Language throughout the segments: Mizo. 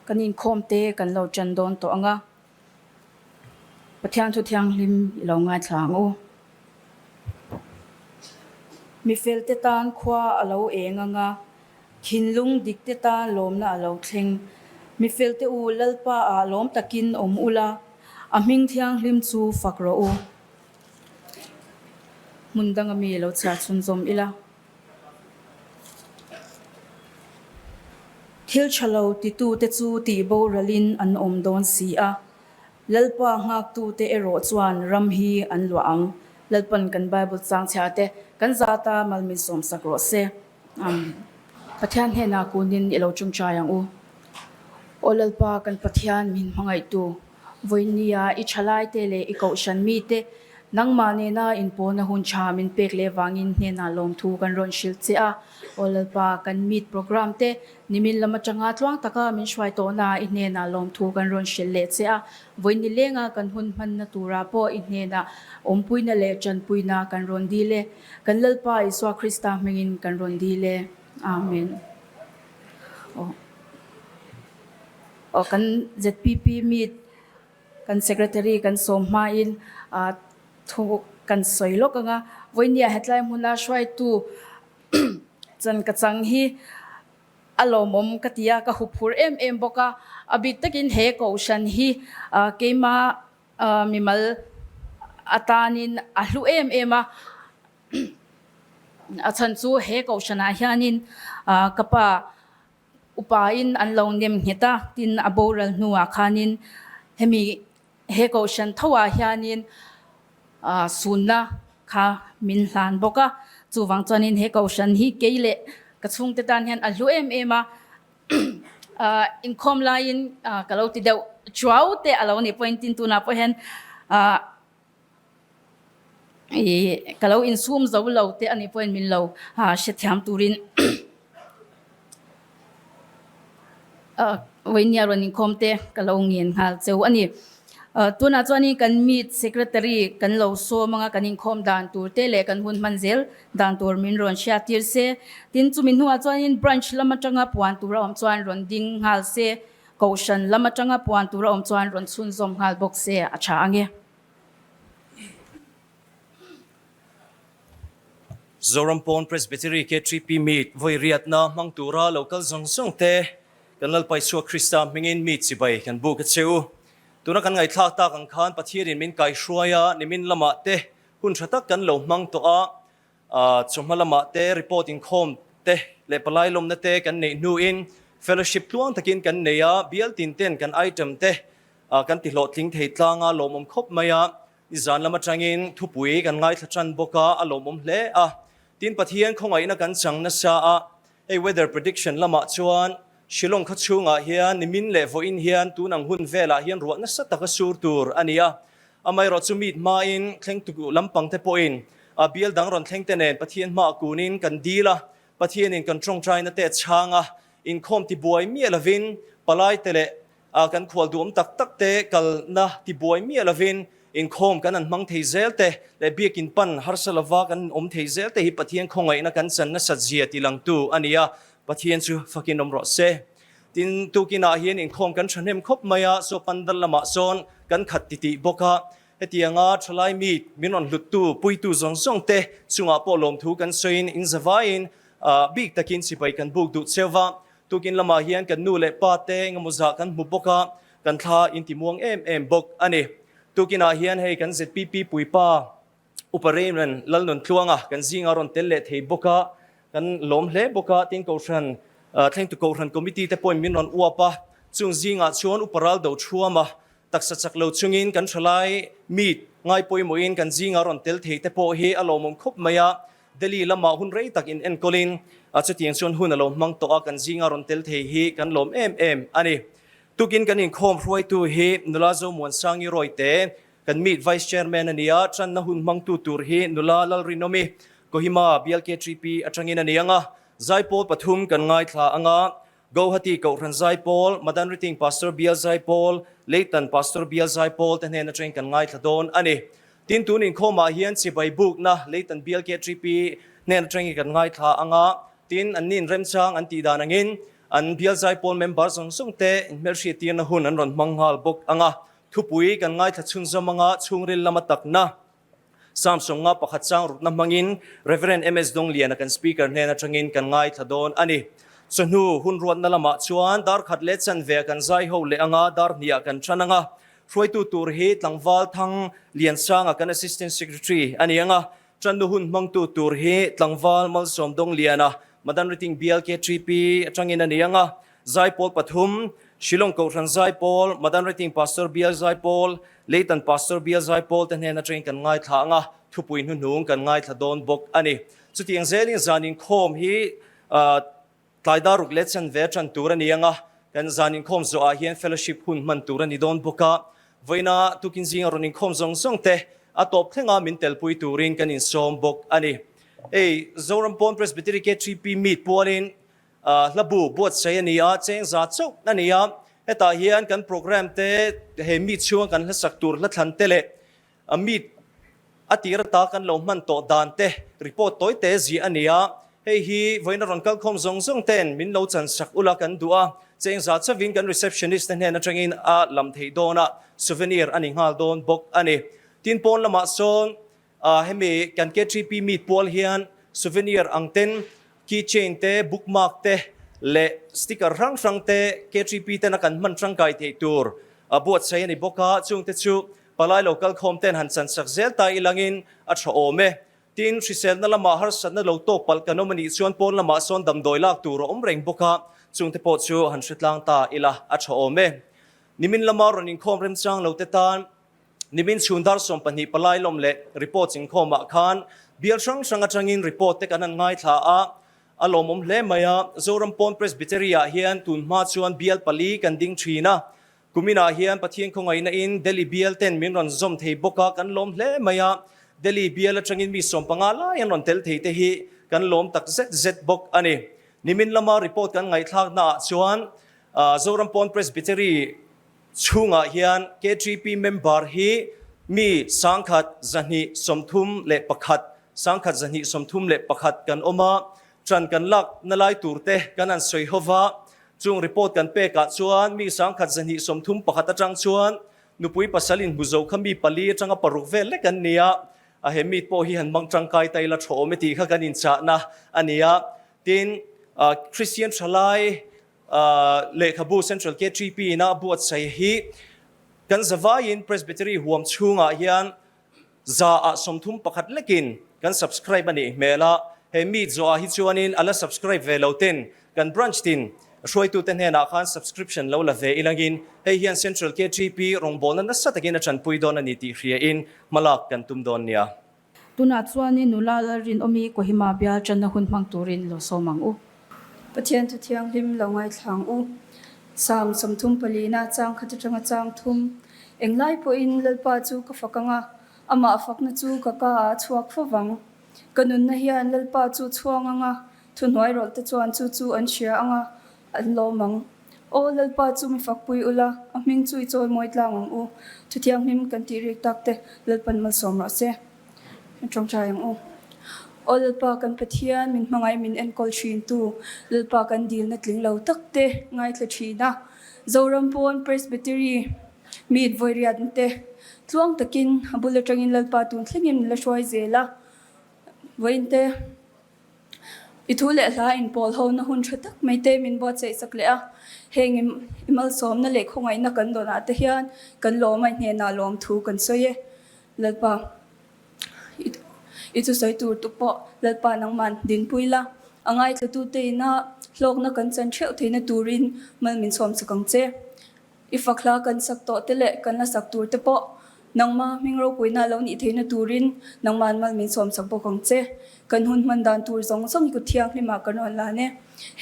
Kan inkhawm te kan lo ṭan dawn tawh ang a, Pathian thu thianghlim i lo ngaithla ang u. Mifelte tan khua a lo eng ang a, thinlung dikte tan lawmna a lo thleng. Mifelte u, Lalpa ah lawm takin awm ula, a hming thianghlim chu fak rawh u. Hmun danga mi lo chhiar chhunzawm ila. Thil tha lo titute chu tih boralin an awm dawn si a, Lalpa nghaktute erawh chuan ram hi an luah ang. Lalpan kan Bible chang chhiarte kan zata mal min sawmsak rawh se. Amen. Pathian hnenah kunin i lo tawngtai ang u. Aw Lalpa kan Pathian min hmangaihtu, Vawinia i thalaite leh i kohhran mite nangmah nena inpawlna hun tha min pek leh vangin hnenah lawmthu kan rawn hrilh che a. Aw Lalpa, kan meet program te nimin lam atanga tluang taka min hruai tawhna i hnenah lawmthu kan rawn hrilh leh che a. Vawiin nilenga kan hun hmanna turah pawh i hnenah awmpuina leh tanpuina kan rawn dil e. Kan Lalpa Isua Krista hmingin kan rawn dil e. Amen. Aw. Aw kan ZPP meet kan secretary kan sawm hmain thu kan sawi lawk ang a, vawinia hetlai hmuna hruaitu chan ka chang hi a lawmawm ka ti a, ka huphur em em bawk a, a bik takin he kohhran hi keima mimal atanin a hlu em em a, a chhan chu he kohhranah hianin ka pa Upain an lo nem nghet a, tin a boral hnuah khanin hemi he kohhran thoah hianin sunna kha min hlan bawk a. Chuvang chuanin he kohhran hi kei leh ka chhungte tan hian a hlu em em a, inkhawm laiin ka lo ti deuh chuau te a lo nih pawhin tin tunah pawh hian Ih ka lo insum zo lo te a nih pawhin min lo hrethiam turin vawinia rawn inkhawm te ka lo ngen nghal cheu a ni. Tunah chuanin kan meet secretary kan lo sawm anga kan inkhawm dan tur te leh kan hun hman zel dan tur min rawn hriattir se. Tin chumi hnuah chuanin branch lam atanga puan tur a awm chuan rawn ding nghal se. Kohhran lam atanga puan tur a awm chuan rawn chhunzawm nghal bawk se a tha ang e. Zoram Pawn Presbytery KTP Meet vawi riatna hmang tura lo kal zawng zawng te kan Lalpa Isua Krista hmingin mi chibai kan buk a che u. Tuna kan ngaihthlak tak ang khan Pathianin min kaihruai a, nimin lamah te hun tha tak kan lo hmang tawh a. Chawhma lamah te report inkhawm te leh palai lawmna te kan neih hnuin fellowship tluang takin kan nei a, bial tin ten kan item te kan ti hlawhtling thei tlang a, lawmawm khawp mai a, nizan lam atangin thupui kan ngaithla tan bawk a, a lawmawm hle a. Tin Pathian khawngaihna kan chang nasa a, hei weather prediction lamah chuan Shillong khaw chhungah hian nimin leh vawiin hian tun ang hun velah hian ruah nasa taka sur tur a ni a, Amaherawh chu meet hmain thlengtu lampang te pawhin a bial dang rawn thleng te nen Pathian hmaah kunin kan dil a, Pathianin kan tawngtaina te a chhang a, inkhawm tibuai miah lovin palai te leh kan khual duhawm tak tak te kalna tibuai miah lovin inkhawm kan han hmang thei zel te leh biakin pan harsa lova kan awm thei zel te hi Pathian khawngaihna kan chan nasat zia tilangtu a ni a, Pathian chu fakin awm rawh se. Tin, tukinah hian inkhawm kan thahnem khawp mai a, saw pandal lamah sawn kan khat titih bawk a. Hetianga thalai mi min rawn hluttu, puitu zawng zawng te chungah pawh lawmthu kan sawiin inzavaiin bik takin sipai kan buk duh cheu va. Tukin lamah hian kan nu leh pa te engemaw zah kan hmu bawk a, kan thla intimuang em em bawk a ni. Tukinah hian hei kan ZPP puipa, Upa Raymond Lalnuntluanga kan zinga rawn tel leh thei bawk a, kan lawm hle bawk a, tin Kohhran thlengtu Kohhran Committee te pawhin min rawn uap a, chung zingah chuan Upa Raldo Thuama taksa chak lo chungin kan thalai meet ngai pawimawhin kan zinga rawn tel thei te pawh hi a lawmawm khawp mai a, Delhi lamah hun rei tak in enkawlin chutiang chuan hun a lo hmang tawh a, kan zinga rawn tel thei hi kan lawm em em a ni. Tukin kan inkhawm hruaitu hi Nula Zomuansangi Rawite Kan meet Vice Chairman a ni a, tanna hun hmangtu tur hi nula Lalrinawmi, Kohima BLKTP atangin a ni ang a, Zaipawl pathum kan ngaithla ang a, Gauhati Kohhran Zaipawl, Madan Riting Pastor Bial Zaipawl, Leitan Pastor Bial Zaipawl te hnen atangin kan ngaithla dawn a ni. Tin, tun inkhawmah hian chibai bukna Leitan BLKTP hnen atangin kan ngaithla ang a, tin, an nin remchang an tih dan angin. An bial zaipawl member zawng zawng te inhmelhriattirna hun an rawn hmang nghal bawk ang a, thupui kan ngaithla chhunzawm anga chhungril lama takna Psalm 51 chang rukna hmangin Rev. MS Dongliana kan speaker hnen atangin kan ngaithla dawn a ni. Chawhnu hun ruatna lamah chuan dar khat leh chanve kan zai ho leh anga dar hniah kan tan anga hruaitu tur hi Tlangval Thang Liansanga kan Assistant Secretary a ni anga Channu hun hmangtu tur hi Tlangval Malsawm Dongliana, Madan Riting Bial KTP atangin a ni ang a, Zaipawl pathum, Shillong Kohhran Zaipawl, Madan Riting Pastor Bial Zaipawl, Leitan Pastor Bial Zaipawl te hnen atangin kan ngaithla ang a, thupui hnuhnung kan ngaithla dawn bawk a ni. Chutiang zelin zan inkhawm hi Tlai dar ruk leh chanve ṭan tur a ni ang a, kan zan inkhawm zawhah hian fellowship hun hman tur a ni dawn bawk a. Vawiina tukin zinga rawn inkhawm zawng zawng te a tawp thlenga min telpui turin kan insawm bawk a ni. Hei Zoram Pawn Presbytery KTP Meet pualin hlabu buatsaih a ni a, cheng za chauh a ni a. Hetah hian kan programme te, he meet chhunga kan hlasak tur hlathlan te leh A meet a tir ata kan lo hman tawh dan te report tawi te ziah a ni a, hei hi vawiin a rawn kalkhawm zawng zawng ten min lo chan sak ula kan duh a, cheng za chavin kan receptionist te hnen atangin a lam theih dawn a, souvenir a ni nghal dawn bawk a ni. Tin pawn lamah sawn hemi kan KTP meet pual hian souvenir ang ten key chain te, bookmark te leh sticker hrang hrang te KTP tena kan hman tangkai theih tur buatsaih a ni bawk a, chungte chu Palai lo kalkhawm ten han chansak zel ta ilangin a tha awm e. Tin, hriselna lamah harsatna lo tawk palh kan awm a nih chuan pawn lamah sawn damdawi lak tur a awm reng bawk a, chungte pawh chu han hre tlang ta ila a tha awm e. Nimin lama rawn inkhawm remchang lo te tan nimin chhun dar 12 palai lawm leh report inkhawmah khan bial hrang hrang atangin report te kan han ngaithla a, a lawmawm hle mai a. Zoram Pawn Presbytery-ah hian tun hma chuan bial pali kan ding thin a, Kuminah hian Pathian khawngaihna in Delhi bial ten min rawn zawm thei bawk a, kan lawm hle mai a. Delhi bial atangin mi 15 lai an rawn tel thei te hi kan lawm tak zet zet bawk a ni. Nimin lama report kan ngaihthlakna ah chuan Zoram Pawn Presbytery chhungah hian KTP member hi mi 1231, 1231 kan awm a, ṭan kan lakna lai tur te kan han sawi ho va. Chung report kan pekah chuan mi 1231 atang chuan nupui pasal inhmu zo kha mi pali atanga paruk vel lek an ni a, a he meet pawh hi han hmang tangkai ta ila thaw awm e tih kha kan inchahna a ni a. Tin, Christian thalai lehkhabu Central KTP ina a buatsaih hi kan zavaiin Presbytery huam chhungah hian Za ah 31 lekin kan subscribe a nih hmel a, he meet zawh ah hi chuanin a la subscribe ve lo ten kan branch tin hruaitute hnenah khan subscription lo la ve ilangin hei hian Central KTP rawngbawlna nasa takin a tanpui dawn a ni tih hriain hmalak kan tum dawn nia. Tunah chuanin nula Lalrinawmi Kohima bial tanna hun hmang turin lo sawm ang u. Pathian thu thianghlim lo ngaithla ang u. Psalm 34na chang khat atanga chang thum. Englai pawhin Lalpa chu ka fak ang a, amah fakna chu ka ka ah a chhuak fo vang. Ka nunna hian Lalpa chu chhuang ang a, thuhnuai rawlh te chuan chu chu an hria ang a, an lawm ang. Aw Lalpa chu mi fakpui ula, a hming chu i chawi mawi tlang ang u. Thu thianghlim kan tih rik tak te Lalpan malsawm rawh se. Tawngtai ang u. Aw Lalpa kan Pathian min hmangaih min enkawl thin tu Lalpa kan dilna tling lo tak te ngaithla thin a, Zoram pawn Presbytery meet vawi riat te tluang takin a bul atangin Lalpa tun thlengin min la hruai zel a, vawiin te i thu leh hla inpawl ho na hun tha tak mai te min buatsaih sak leh a, heng i malsawmna leh khawngaihna kan dawnah te hian kan lawm a i hnenah lawmthu kan sawi e. Lalpa, i thusawi tur tu pawh Lalpa nangman dinpui la, a ngaithlatute ina hlawkna kan chan theuh theihna turin mal min chhawm chak ang che. I fak hla kan sak tawh te leh kan la sak tur te pawh nangma hming ropuina lo nih theihna turin nangman mal min chhawm chak bawk ang che. Kan hun hman dan tur zawng zawng i kut thianghlimah kan rawn lan e.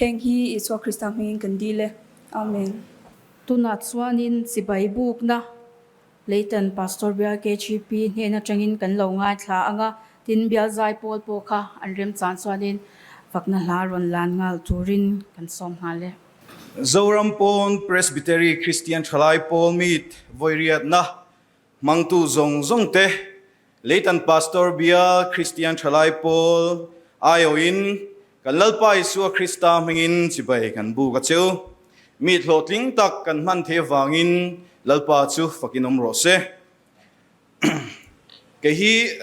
Heng hi Isua Krista hmingin kan dil e. Amen. Tunah chuanin chibai bukna Leitan Pastor Bial KGP hnen atangin kan lo ngaithla ang a, tin Bial Zaipawl pawh kha an remchan chuanin fakna hla rawn lan nghal turin kan sawm nghal e. Zoram pawn Presbytery Christian Thalai Pawl Meet vawiriatna hmangtu zawng zawng te Leitan Pastor Bial Christian Thalai Pawl aiawhin. Kan Lalpa Isua Krista hmingin chibai kan buk a che u. Mi hlawhtling tak kan hman thei avangin Lalpa chu fakin awm rawh se. Kei hi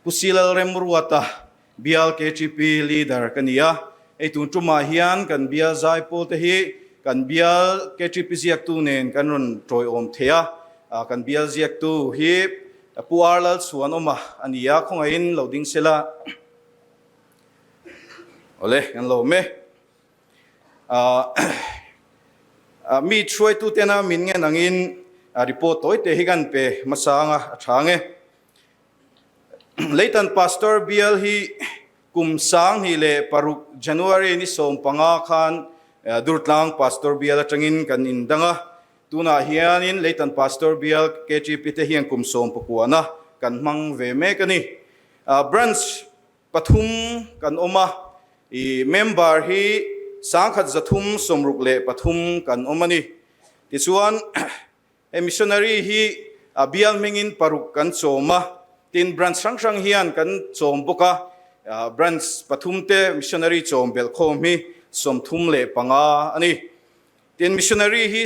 Pu Silal Remruata bial KTP leader ka ni a. Hei tun tumah hian kan bial zaipawl te hi kan bial KTP ziaktu nen kan rawn tawiawm thei a. Kan bial ziaktu hi Pu R Lalchhuanawma a ni a, khawngaihin lo ding sela. Awle, kan lo awm e. Mi hruaitu tena min ngen angin report tawi te hi kan pe hmasa anga a tha ang e. Leitan Pastor bial hi kum 2006 January ni 15 khan Durtlang Pastor bial atangin kan indang a. Tunah hianin Leitan Pastor bial KTP te hian kum sawmpakuana kan hmang ve mek a ni. Branch pathum kan awm a, i member hi 1363 kan awm a ni. Tichuan, he missionary hi a bial hmingin paruk kan chawm a, tin branch hrang hrang hian kan chawm bawk a, branch pathum te missionary chawm belhkhawm hi 35 a ni. Tin, missionary hi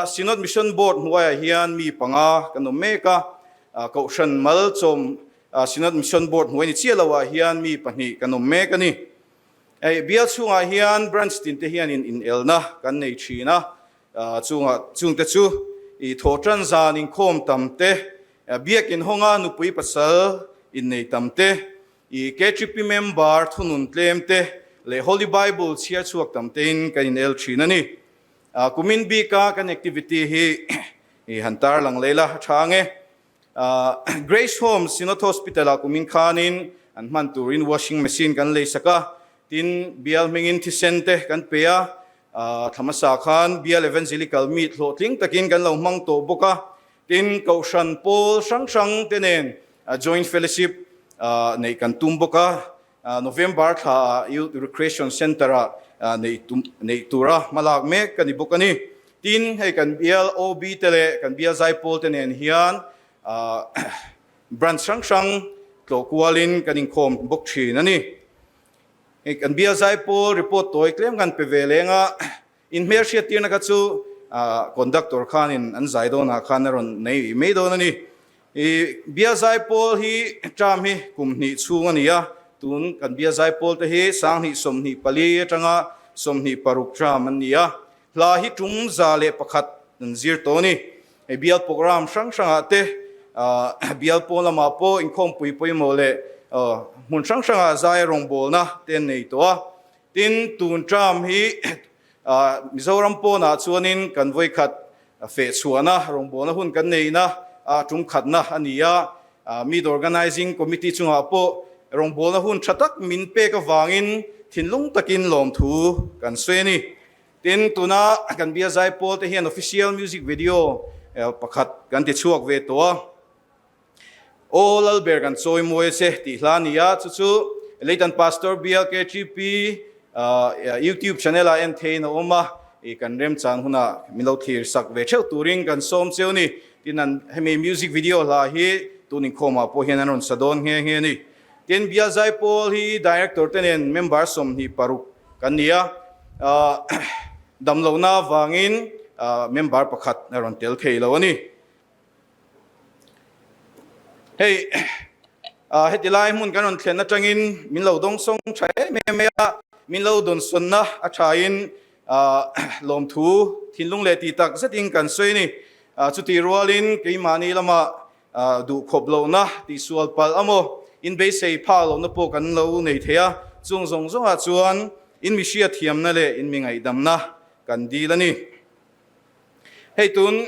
Synod Mission Board hnuaiah hian mi panga kan awm mek a, Kohhran mal chawm Synod Mission Board hnuai ni chiah loah hian mi pahnih kan awm mek a ni. Hei bial chhungah hian branch tin te hianin inelna kan nei thin a, chungah chungte chu i thawhtan zan inkhawm tam te, biakin hawnga nupui pasal innei tam te, I KTP member thunun tlem te leh Holy Bible chhiar chhuak tam tein kan inel thin a ni. Kumin bika kan activity hi i han tar lang leh la a tha ang e. Grace Home Synod Hospital ah kumin khanin an hman turin washing machine kan lei sak a, tin bial hmingin thisen te kan pe a, thla hmasa khan bial evangelical meet hlawhtling takin kan lo hmang tawh bawk a, Tin, Kohhran pawl hrang hrang te nen Joint Fellowship neih kan tum bawk a, November thla ah Youth Recreation Centre ah neih tura hmalak mek ka ni bawk a ni. Tin, hei kan bial OB te leh kan bial zaipawl te nen hian branch hrang hrang tlawh kualin kan inkhawm bawk thin a ni. Hei kan bial zaipawl report tawi tlem kan pe ve leng a. In hmelhriat tirna kha chu conductor khanin an zai dawnah khan a rawn nei mai dawn a ni. I Bial Zaipawl hi term hi kum hnih chhung a ni a, tun kan Bial Zaipawl te hi 2024 atanga 26 term an ni a, hla hi tum 101 an zir tawh a ni. Hei Bial program hrang hrangah te Bial pawn lamah pawh inkhawmpui pawimawh leh hmun hrang hrangah zai rawngbawlna te an nei tawh a. Tin, tun term hi Mizoram pawnah chuanin kan vawikhat fehchhuahna, rawngbawlna hun kan neihna tum khatna a ni a. Meet Organising Committee chungah pawh rawngbawlna hun tha tak min pek avangin thinlung takin lawmthu kan sawi a ni. Tin, tuna kan Bial Zaipawl te hian official music video pakhat kan tichhuak ve tawh a. Aw Lalber kan chawi mawi a che tih hla a ni a, chu chu Leitan Pastor BLKTP YouTube channel ah en theiin a awm a, i kan remchang hunah min lo thlir sak ve theuh turin kan sawm cheu a ni. Tin an hemi music video hla hi tun inkhawmah pawh hian an rawn sa dawn nghe nghe a ni. Tin Bial Zaipawl hi Director te nen member 26 kan ni a, damlohna avangin member pakhat a rawn tel thei lo a ni. Hei heti lai hmun kan rawn thlen atangin min lo dawngsawng tha em em mai a, min lo dawnsawnna a thain lawmthu thinlung leh tih tak zetin kan sawi a ni. Chutih rualin keimahni lama duhkhawp lohna tihsual palh amaw inbeisei phak lohna pawh kan lo nei thei a, chung zawng zawngah chuan in mi hriatthiamna leh in mi ngaihdamna kan dil a ni. Hei tun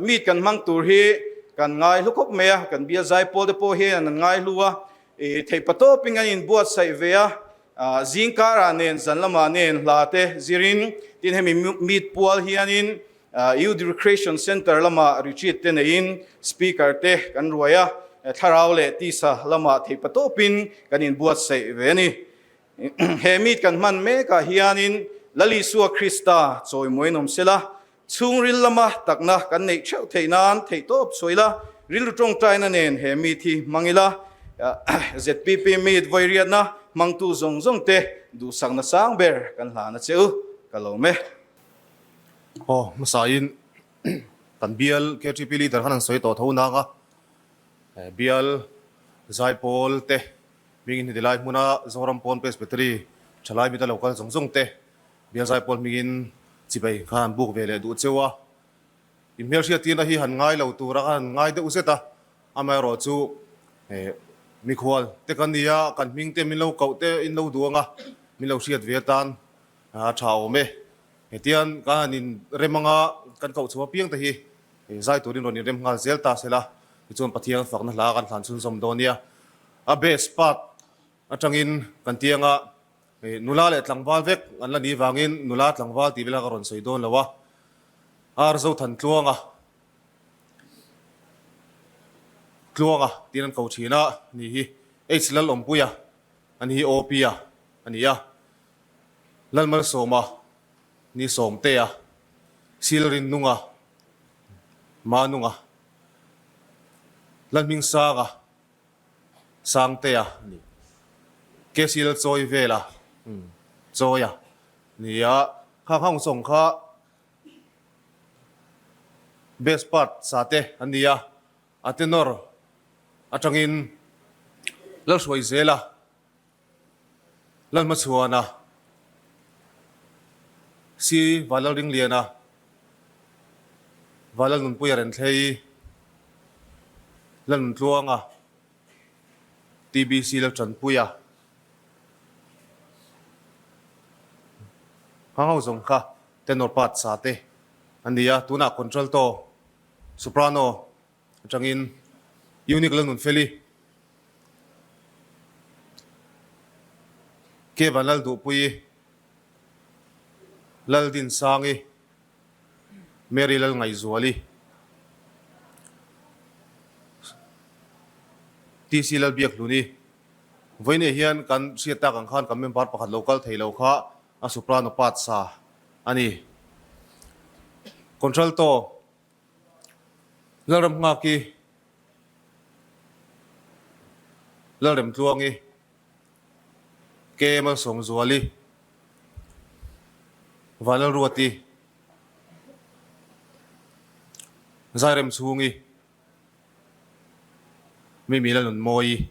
meet kan hmang tur hi kan ngai hlu khawp mai a, kan bial zaipawl te pawh hian an ngai hlu a, i theihpa tawpin an inbuatsaih ve a, zingkarah nen zan lamah nen hla te zirin tin hemi meet pual hianin Youth Recreation Centre lamah retreat te neiin speaker te kan ruai a, thlarau leh tisa lamah theihpa tawpin kan inbuatsaih ve a ni. He meet kan hman mekah hianin Lal Isua Krista chawimawiin awm sela, chhungril lama takna kan neih theuh theih nan theihtawp chhuah ila, rilru tawngtaina nen he meet hi hmang ila. ZPP meet vawi riatna hmangtu zawng zawng te duhsakna sang ber kan hlan a che u, ka lawm e. Aw, hmasain kan bial KTP leader khan an sawi tawh tho nang a, bial zaipawl te hmingin heti lai hmuna Zoram pawn Presbytery thalai mita lo kal zawng zawng te bial zaipawl hmingin chibai khan an buk ve leh duh cheu a. I hmelhriattirna hi han ngai lo tura ka han ngai deuh zet a, amaherawh chu mikhual te kan ni a, kan hming te min lo koh te in lo duh ang a, min lo hriat ve atan a tha awm e. Hetiang kan han inrem anga kan koh chhuah apiang te hi zai turin rawn inrem nghal zel ta sela, tichuan Pathian fakna hla kan hlan chhunzawm dawn nia. A base part atangin kan tianga nula leh tlangval vek an la nih vangin nula tlangval tih vela ka rawn sawi dawn lo a. Ar Zothan Tluanga Tluanga tiin an ko thin a ni hi H Lalawmpuia a ni hi OP-a a ni a, Lalmalsawma ni Sawmtea, Silrinnunga, Manunga, Lalhmingsanga, Sangtea a ni, KC Lalchawivela, Chawia ni a, khang ho sawng kha Best part sa te an ni a, a tenor atangin Lalhruaizela, Lalhmachhuana, Si Vanlalringliana, Vanlalnunpuia Renthlei, Lalnuntluanga, TBC Laltanpuia. Hang ho zawng kha tenor part sa te an ni a, tunah contralto, soprano atangin Unique Lalnunfeli, K Vanlalduhpuii, Laldinsangi, Mary Lalngaihzuali, TC Lalbiakhluni, Vawiinah hian kan hriat tak ang khan kan member pakhat lo kal thei lo kha a soprano part sa a ni. Contralto Lalramnghaki, Lalremtluangi, K Malsawmzuali, Vanlalruati, Zairemchhungi, Mimi Lalnunmawii,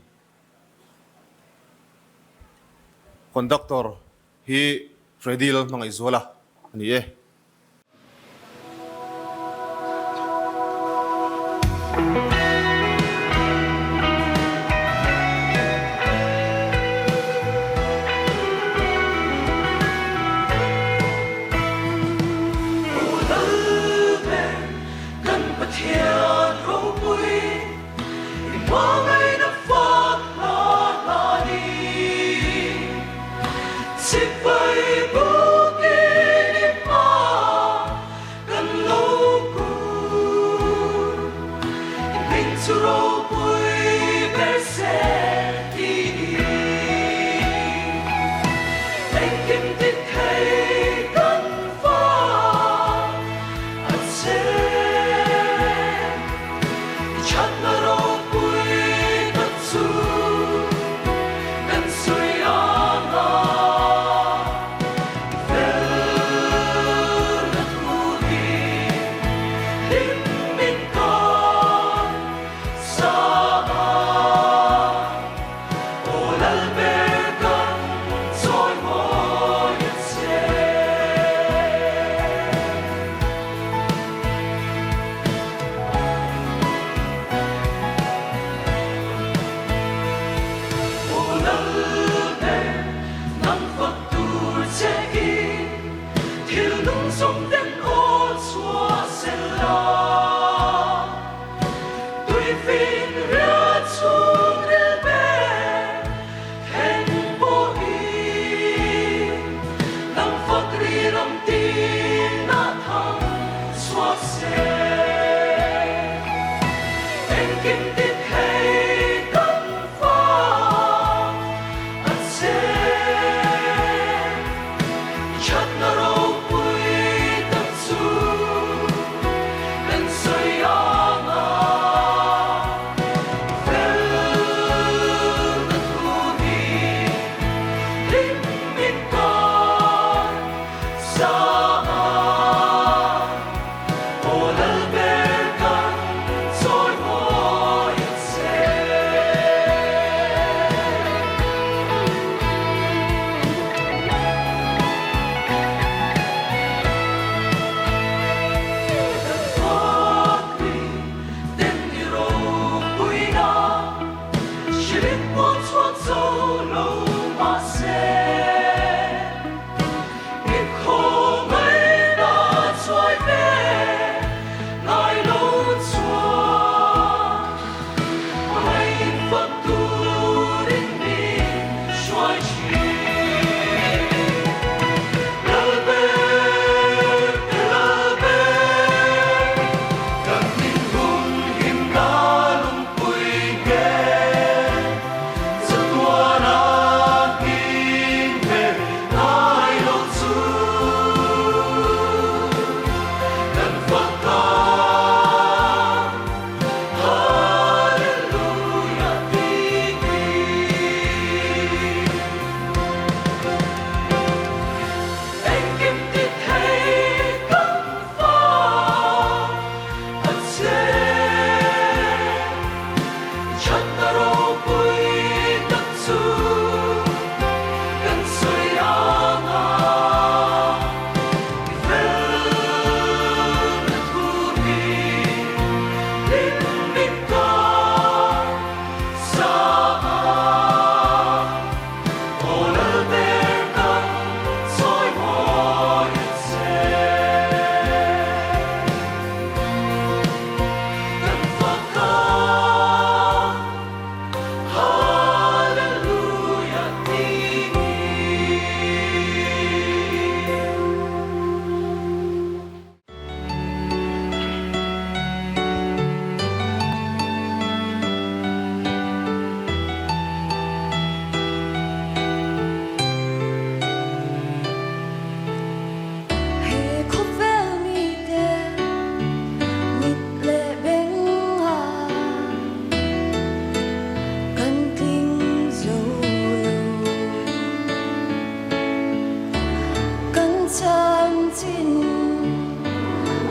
Conductor hi Freddy Lalhmangaihzuala a ni e. Kan Pathian ropui i hmangaihna fak hla hla ni. Sipai bukin i hma kan lo kun. I hming chu ropui ber se tiin. Engkim ti thei kan fa. A che i thatna ropui tak chu kan sawi ang a, i felna thu hi hlim min kan sa a, aw Lalber kan chawi mawi a che. Aw Lalber, nang fak tur che i thil nung zawng ten aw chhuah sel la. Tuifin riat chhung ril ber then pawhin nang fak ri ram tinah thang chhuak se. Engkim ti thei kan fa a che. I thatna ropui tak chu kan sawi ang a, i felna thu hi.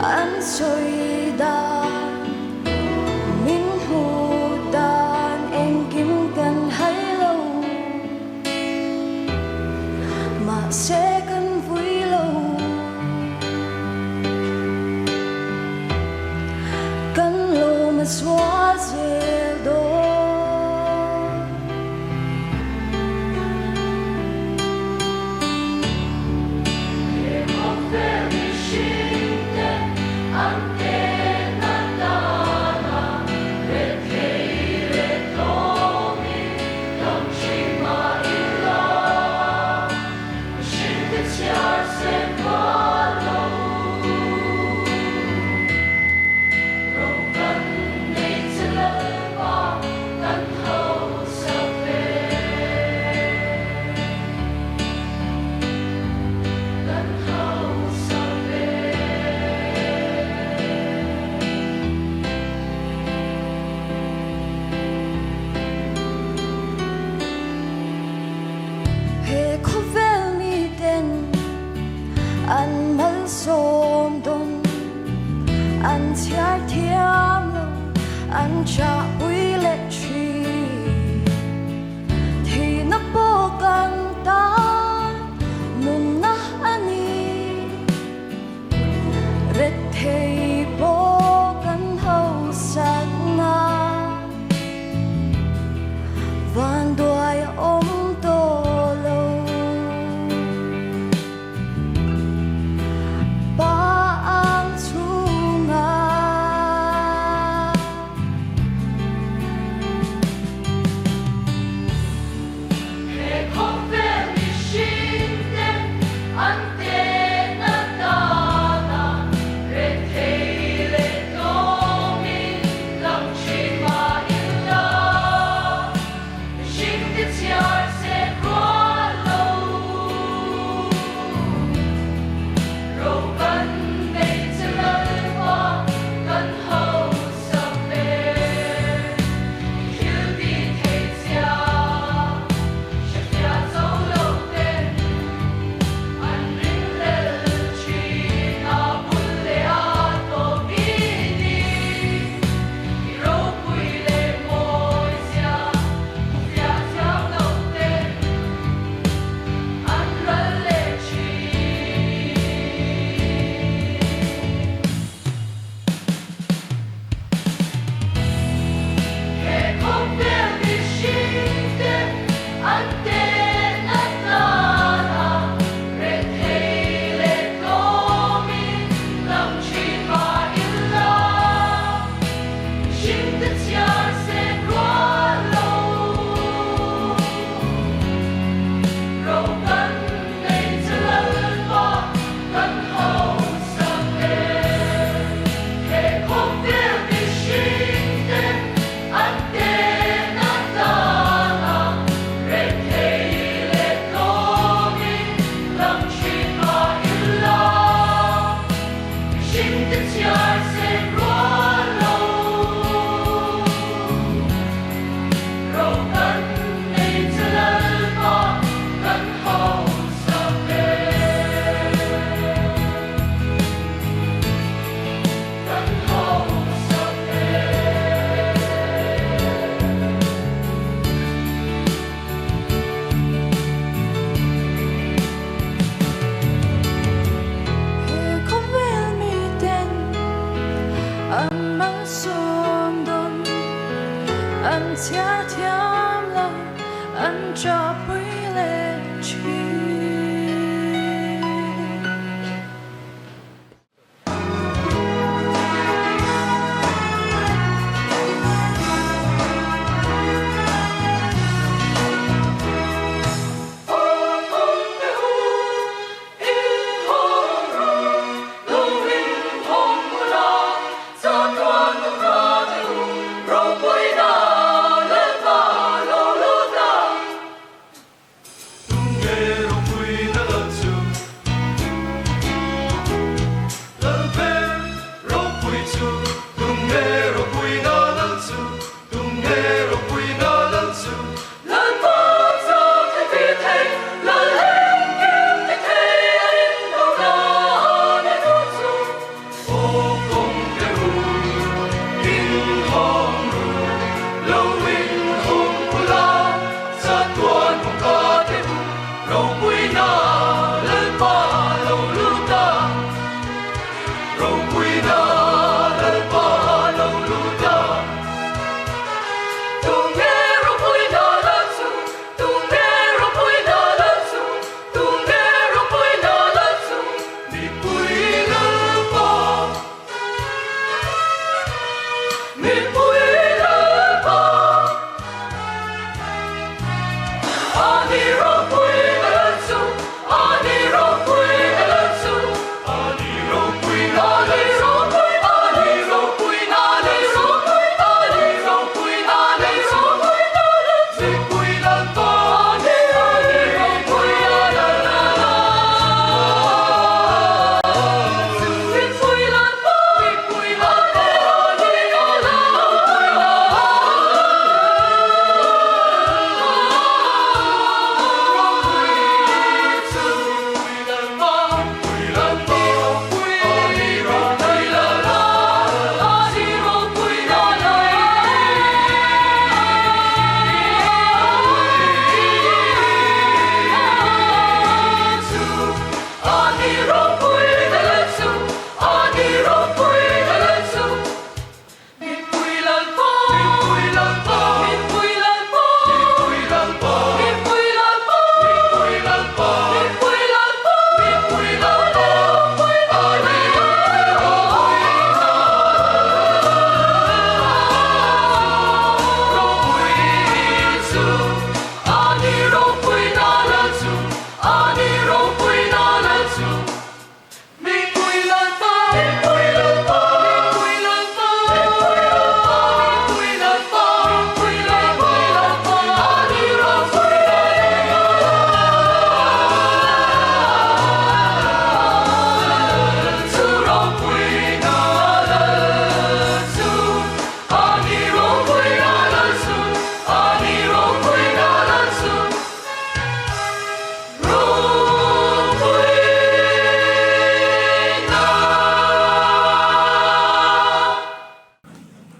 An sawi dan, min hmuh dan engkim kan hai lo. Mahse kan vui lo. Kan lawm a zual zel dawn. He khawvel mihringte an tehna tana rethei leh tlawmin dam thin mah ila, mihringte chhiar sen rual lo. Ro kan nei che Lalpa kan hausa ve. Kan hausa ve. He khawvel miten an malsawm dawn, an chhiar thiam lo, an chahpui leh thin. Thihna pawh kan tan nunna a ni. Rethei pawh kan hausakna vanduai a awm tawh lo. Pa ang chhungah. He khawvel mihringte an tehna tana rethei leh tlawmin lang thin mah ila, mihringte chhiar sen rual lo. Ro kan nei che Lalpa kan hausa ve. I thil tih theih chia hrefiah zo lo ten an ringhlel thin a bul leh a tawp i ni. I ropui leh mawi zia hmufiah thiam lo ten an ral leh thin. He khawvel mihringte an tehna tana rethei leh tlawmin lang thin mah ila, mihringte chhiar sen rual lo. Ro kan nei che Lalpa kan hausa ve. He khawvel mihringte an tehna tana rethei leh tlawmin lang thin mah ila, mihringte chhiar sen rual lo. Ro kan nei che Lalpa kan hausa ve. Kan hausa ve. He khawvel miten an malsawm dawn, an chhiar thiam lo, an chahpui leh thin.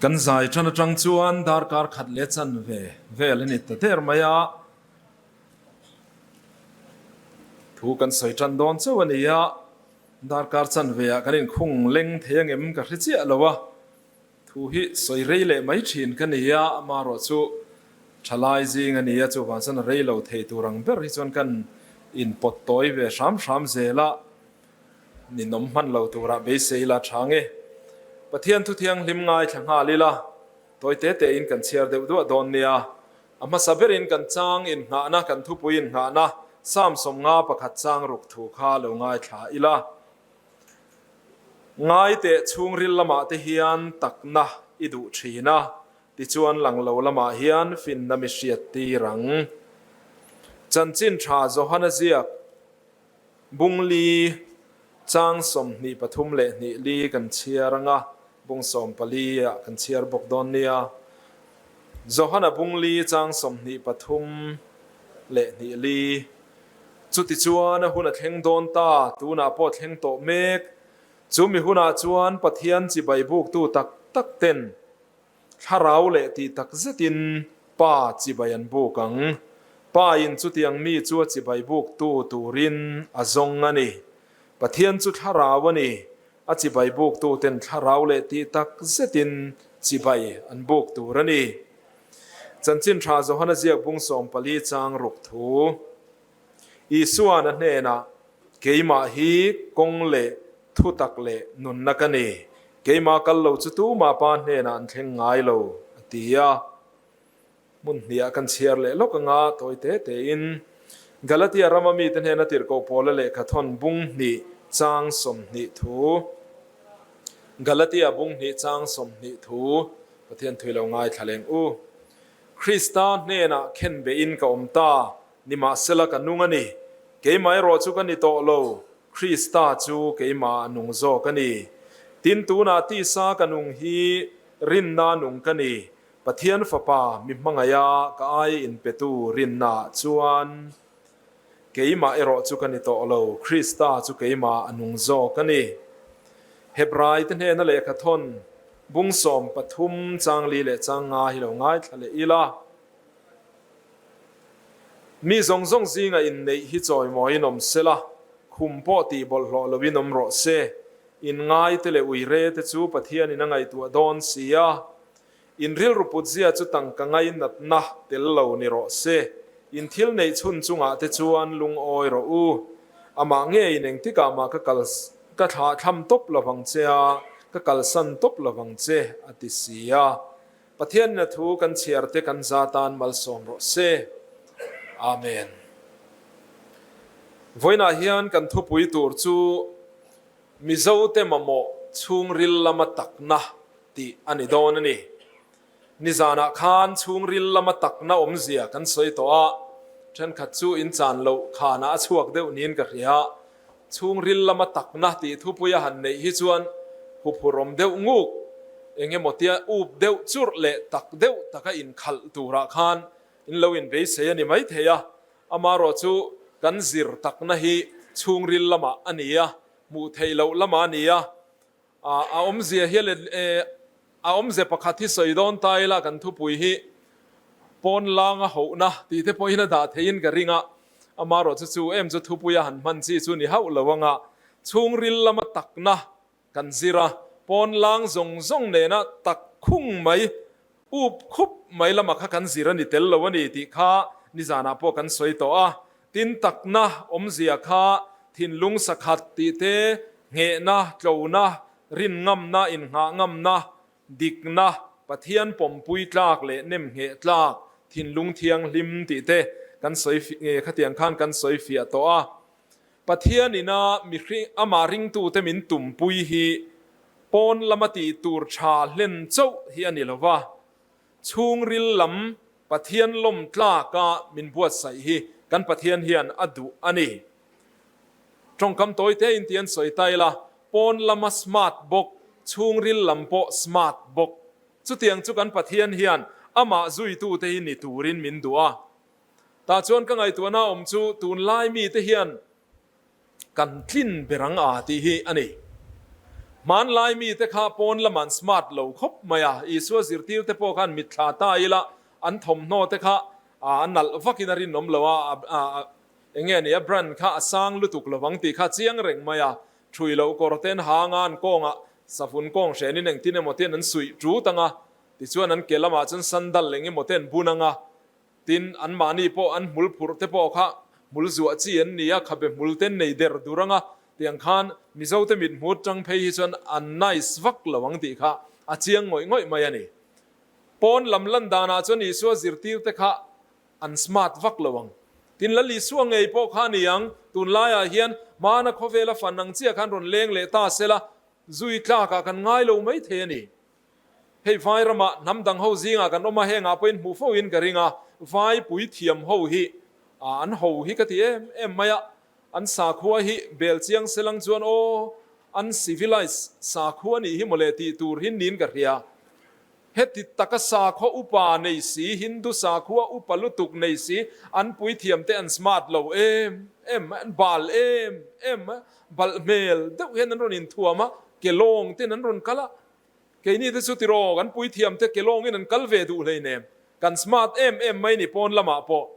Kan zai tan atang chuan darkar khat leh chanve vel a ni ta der mai a, thu kan sawi tan dawn chauh a ni a, darkar chanve ah kan inkhung leng thei angem ka hre chiah lo a. Thu hi sawi rei leh mai thin ka ni a, amaherawh chu thalai zing a ni a, chuvang chuan a rei lo thei tur ang ber hi chuan kan inpawt tawi ve hram hram zel a, ninawm hman lo turah beisei ila tha nge. Pathian thu thianghlim ngaithla nghal ila, tawi te tein kan chhiar deuh duah dawn nia. A hmasa berin kan chang inngahna, kan thupui inngahna, Psalm 51 chang ruk thu kha lo ngaithla ila. Ngai teh chhungril lamah te hian takna i duh thin a, tichuan lang lo lamah hian finna mi hriat tir ang. Chanchin tha Johana ziak Bungli chang 23 leh hnih li kan chhiar ang a, bung 14 ah kan chhiar bawk dawn nia. Johana Bungli chang 23 leh hnih li. Chutichuan a hun a thleng dawn ta, tunah pawh thleng tawh mek. Chu mi hunah chuan Pathian chibai buktu tak tak ten thlarau leh tih tak zetin Pa chibai an buk ang. Pa in chutiang mi chu a chibai buktu turin a zawng a ni. Pathian chu thlarau a ni, a chibai buktu ten thlarau leh tih tak zetin chibai an buk tur a ni. Chanchin Tha Johana ziak bung 14 chang ruk thu. Isuan a hnenah, Keimah hi kawng leh thutak leh nunna ka ni. Keimah kal lo chu tumah Pa hnenah an thleng ngai lo, a ti a. Hmun hniah kan chhiar leh lawk anga tawi te tein Galatia rama mite hnena tirhkoh Paula lehkha thawn bung hnih chang 20 thu. Galatia bung hnih chang 20 thu Pathian thui lo ngaithla leng u. Krista hnenah khen behin ka awm ta, nimahsela ka nung a ni. Keimah erawh chu ka ni tawh lo, Krista chu keimah a nung zawk a ni. Tin, tunah tisa ka nung hi rinna nung ka ni. Pathian Fapa mi hmangaiha ka ai inpetu rinnaah chuan keimah erawh chu ka ni tawh lo, Krista chu keimah a nung zawk a ni. Hebrai te hnena lehkha thawn bung 13 chang li leh chang nga hi lo ngaithla leh ila. Mi zawng zawng zinga inneih hi chawimawiin awm sela, khum pawh tih bawlhhlawh loin awm rawh se. Inngaite leh uire te chu Pathianin a ngaihtuah dawn si a. In rilru putzia chu tangka ngainatna tel lo ni rawh se. In thil neih chhun chungah te chuan lungawi rawh u. Amah ngeiin engtikah mah ka kal ka thlah thlam tawp lovang che a, ka kalsan tawp lovang che, a ti si a. Pathianna thu kan chhiar te kan za tan malsawm rawh se. Amen. Vawiinah hian kan thupui tur chu Mizote mamawh chhungril lama takna tih a ni dawn a ni. Nizanah khan chhungril lama takna awmzia kan sawi tawh a, thenkhat chu in chan loh khanah a chhuak deuh niin ka hria. Chhungril lama takna tih thupui a han neih hi chuan huphurhawm deuh nguk, eng emaw tia up deuh churh leh tak deuh taka inkhalh turah khan in lo inbeisei a ni maithei a. Amaherawh chu kan zir takna hi chhungril lamah a ni a, hmuh theih loh lamah a ni a. A awmzia hi a awmze pakhat hi sawi dawn ta ila kan thupui hi pawn langa hohna tih te pawhin a dah theiin ka ring a, amaherawh chu chu em chu thupui a han hman chi chu ni hauh lo anga chhungril lama takna kan zir a, pawn lang zawng zawng nena tak khung mai up khup mai lama kha kan zir a ni tel lo a ni tih kha nizanah pawh kan sawi tawh a. Tin takna awmzia kha thinlung sakhat tih te, nghehna, tlona, rinngamna, innghah ngamna, dikna, Pathian pawmpui tlak leh nemngheh tlak, thinlung thianghlim tih te kan sawi khatiang khan kan sawi fiah tawh a. Pathian ina mihring amah ringtute min tumpui hi pawn lama tih tur tha hlen chauh hi a ni lo va, chhungril lam Pathian lawm tlaka min buatsaih hi kan Pathian hian a duh a ni. Tawngkam tawi te in tian sawi ta ila, pawn lama smart bawk, chhungril lam pawh smart bawk. Chutiang chu kan Pathian hian amah zuitute hi ni turin min duh a. Tah chuan ka ngaihtuahna awm chu tunlai mite hian Kan tlin ber ang a tih hi a ni. Hmanlai mite kha pawn lam an smart lo khawp mai a, Isua zirtirte pawh khan mitthla ta ila an thawmhnaw te kha a nalh vakin a rinawm lo a, eng nge ni a brand kha a sang lutuk lovang tih kha chiang reng mai a, ṭhui loh kawr ten hang a an kawngah savun kawng hrenin engtin emaw ten an suih ṭut ang a, tichuan an ke lamah chuan sandal eng emaw ten bun ang a, Tin, anmahni pawh an hmul phurh te pawh kha hmul zuah chi an ni a, khabe hmul te nei der dur ang a, tiang khan Mizote mithmut tang phei hi chuan an nice vak lo ang tih kha a chiang ngawih ngawih mai a ni. Pawn lam lan danah chuan Isua zirtir te kha an smart vak lo ang. Tin, Lal Isua ngei pawh kha a ni ang, tunlaiah hian hmana khawvela fan ang chiah khan rawn leng leh ta sela, zui tlakah kan ngai lo mai thei a ni. Hei vai ramah hnam dang ho zingah kan awm a, hengah pawhin hmuh fo in ka ring a, vai puithiam ho hi an ho hi ka ti em em mai a, an sakhua hi bel chiang selang chuan aw an civilized sakhua nih hi mawle tih tur hi niin ka hria. Heti taka sakhua upa nei si, Hindu sakhua upa lutuk nei si, an puithiam te an smart lo em em mai, an bal em em mai, balh hmel deuh hian an rawn inthuam a, ke lawng ten an rawn kal a, Keini te chu tiraw kan puithiam te kelawngin an kal ve duh hleinem, kan smart em em mai ni pawn lamah pawh.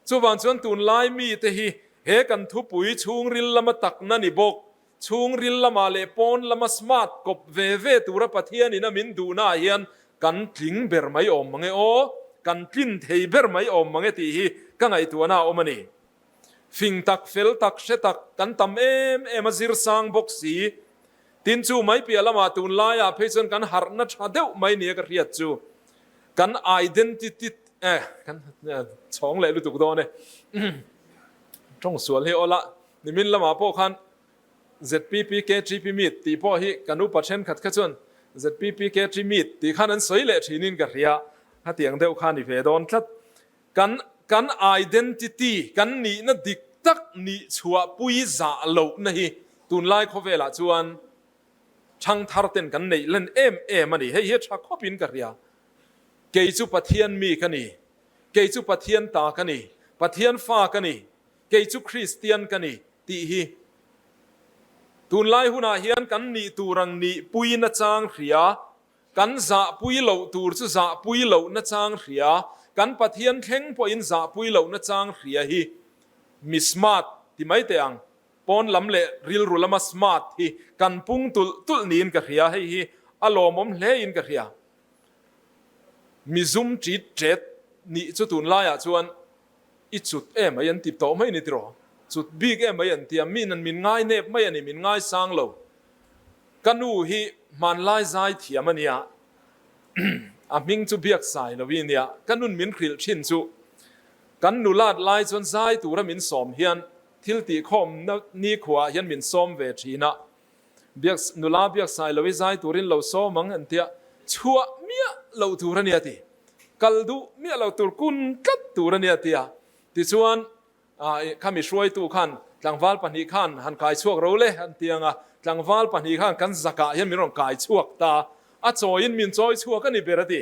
Chuvang chuan tunlai mite hi he kan thupui chhungril lama takna ni bawk, chhungril lamah leh pawn lama smart kawp ve ve tura Pathianin a min duhnaah hian kan tling ber mai awm mange aw, kan tlin thei ber mai awm mange tih hi ka ngaihtuahna a awm a ni. Fing tak, fel tak, hre tak kan tam em em a zir sang bawk si. Tin chu mai piah lamah tunlaiah phei chuan kan harhna tha deuh mai nia ka hriat chu kan identity eh kan chhawng leh lutuk dawn e. Tawng sual hi awla nimin lamah pawh khan ZPPKTP meet tih pawh hi kan upa thenkhat kha chuan ZPPKT meet tih khan an sawi leh thinin ka hria. Hetiang deuh kha ni ve dawn tlat. Kan kan identity, kan nihna dik tak nih chhuahpui zah lohna hi tunlai khawvelah chuan thangthar ten kan neih len em em a ni. Hei hi a tha khawpin ka hria. Kei chu Pathian mi ka ni, kei chu Pathian ta ka ni, Pathian fa ka ni, kei chu Kristian ka ni tih hi tunlai hunah hian kan nih tur ang nihpui nachang hria. Kan zahpui loh tur chu zahpui loh nachang hria, kan Pathian thleng pawhin zahpui loh nachang hria hi mi smart ti mai teh ang. Pawn lam leh rilru lama smart hi kan pung tulh tulh niin ka hria, hei hi a lawmawm hle in ka hria. Mi zum ṭit ṭet nih chu tunlaiah chuan i cut em mai an ti tawh mai ni tiraw? Cut bik em mai an ti a, min an min ngai nep mai a ni, min ngai sang lo. Ka nu hi hmanlai zai thiam a nia, a hming chu biak sai lo i nia, ka nun min hrilh thin chu kan nulat lai chuan zai tura min sawm hian thil tihkhawm nikhua ah hian min sawm ve thin a, Biak nula biak sai lo i zai turin lo sawm ang an tia, chhuah miah loh tur a nia ti, kal duh miah lo tur kun tlat tur a nia tia. Tichuan khami hruaitu khan tlangval pahnih khan han kai chhuak ro le an ti ang a, tlangval pahnih khan kan zakah hian min rawn kai chhuak ta, a chawiin min chawi chhuak a ni ber a ti.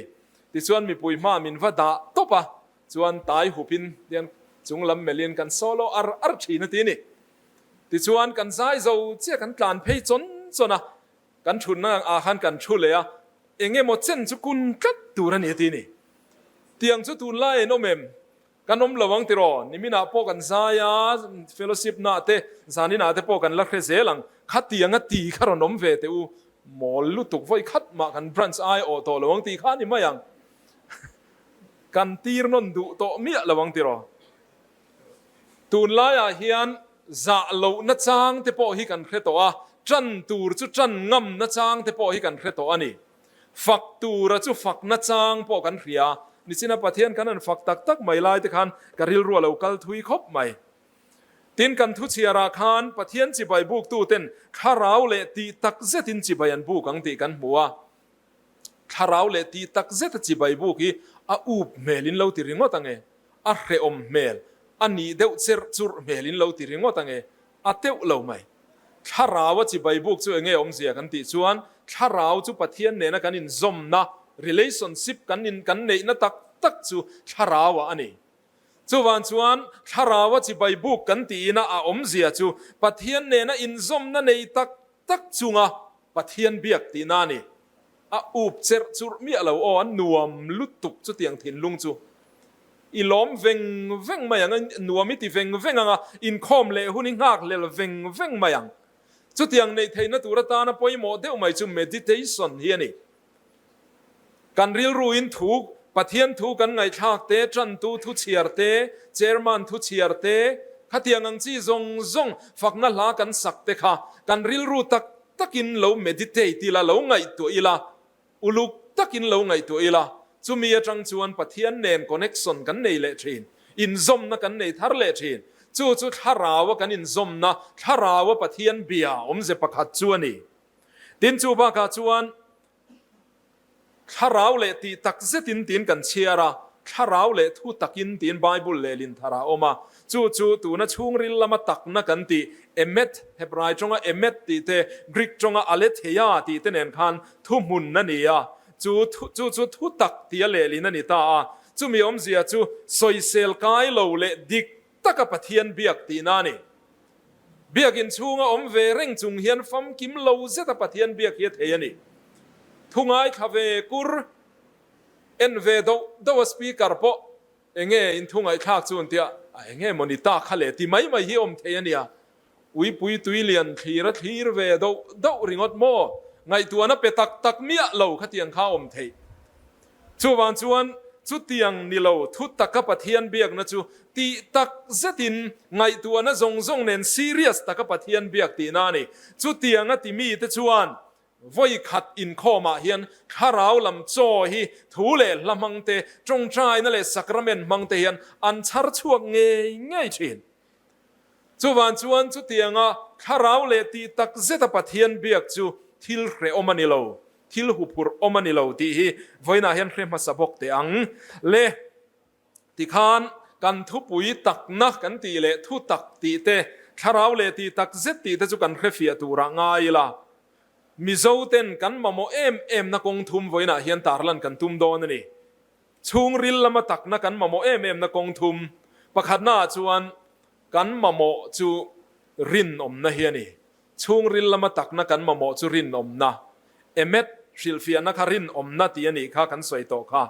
Tichuan mipui hma min va dah tawp a, chuan tai hupin tian chunglam melhin kan solo ar ar thin a ti ni. Tichuan kan zai zo chiah kan tlan phei chawn chawn a, kan thutna ah khan kan thu leh a, eng emaw chen chu kun tlat tur a ni a ti ni. Tiang chu tunlai an awm em? Kan awm lo ang tiraw? Niminah pawh kan zai a, fellowship na te, zaninah te pawh kan la hre zel ang. Khatiang a ti kha rawn awm ve teh u, mawl lutuk vawi khat mah kan branch ai awh tawh lo ang tih kha a ni mai ang. Kan tir nawn duh tawh miah lo ang tiraw? Tunlaiah hian zah lohna chang te pawh hi kan hre tawh a, tan tur chu tan ngamna chang te pawh hi kan hre tawh a ni. Fak tura chu fakna chang pawh kan hria. Nichina Pathian kan han fak tak tak mai lai te khan ka rilru a lo kal thui khawp mai. Tin, kan thuchhiarah khan Pathian chibai buktuten thlarau leh tih tak zetin chibai an buk ang tih kan hmu a. Thlarau leh tih tak zeta chibai buk hi a up hmel in lo ti ringawt ang e, a hrehawm hmel, a nih deuh cherh churh hmel in lo ti ringawt ang e, a teuh lo mai. Thlarau a chibai buk chu enge awmzia kan tih chuan thlarau chu Pathian nena kan inzawmna, relationship, kan in kan neihna tak tak chu thlarau ah a ni. Chuvang chuan thlarau a chibai buk kan tihina a awmzia chu Pathian nena inzawmna nei tak tak chunga Pathian biak tihna a ni. A up cherh churh miah lo aw, a nuam lutuk chutiang thinlung chu. I lawm veng veng mai ang a, nuam i ti veng veng ang a, inkhawm leh hun i nghak hlel veng veng mai ang. Chutiang neih theihna tur atana pawimawh deuh mai chu meditation hi a ni. Kan rilruin thu, Pathian thu kan ngaihthlak te, tantu thu chhiar te, chairman thu chhiar te, khatiang ang chi zawng zawng fakna hla kan sak te kha kan rilru tak takin lo meditate ila, lo ngaihtuah ila, uluk takin lo ngaihtuah ila, chumi atang chuan Pathian nen connection kan nei leh thin, inzawmna kan nei thar leh thin. Chu chu thlaraua kan inzawmna, thlaraua Pathian bia awmze pakhat chu a ni. Tin chu bakah chuan thlarau leh tih tak zetin tiin kan chhiar a, thlarau leh thu takin tiin Bible lehlin thar a awm a. Chu chu tuna chhungril lama takna kan tih emet, Hebrai tawnga emet tih te, Greek tawnga aletheia tih te nen khan thuhmun a ni a. Chu chu chu thu tak tia lehlin a ni ta a. Chumi awmzia chu sawisel kai lo leh dik taka Pathian biak tihna a ni. Biakin chhunga awm ve reng chung hian famkim lo zeta Pathian biak hi a thei a ni. Thu ngaithla ve kur en ve doh doh a speaker pawh enge in thu ngaihthlak chu an tia a enge maw ni ta kha le ti mai mai hi awm thei a nia. Uipui tui lian thlir a thlir ve doh doh ringawt maw? Ngaihtuahna pe tak tak miah lo khatiang kha awm theih. Chuvang chuan chutiang ni lo thu taka Pathian biakna chu tih tak zetin ngaihtuahna zawng zawng nen serious taka Pathian biak tihna a ni. Chutianga ti mite chuan vawi khat inkhawmah hian thlarau lam chaw hi thu leh hla hmang te, tawngtaina leh sacrament hmang te hian an chhar chhuak ngei ngei thin. Chuvang chuan chutianga thlarau leh tih tak zeta Pathian biak chu thil hrehawm a ni lo. Thil huphurh awm a ni lo tih hi vawiinah hian hre hmasa bawk teh ang le. Tikhan kan thupui takna kan tih leh thu tak tih te, thlarau leh tih tak zet tih te chu kan hrefiah turah ngai ila. Mizo ten kan mamawh em em na kawng thum vawiinah hian tarlan kan tum dawn a ni. Chhungril lama takna kan mamawh em em na kawng thum pakhatna ah chuan kan mamawh chu rinawmna hi a ni. Chhungril lama takna kan mamawh chu rinawmna, emet, hrilhfiahna kha rinawmna tih a nih kha kan sawi tawh kha.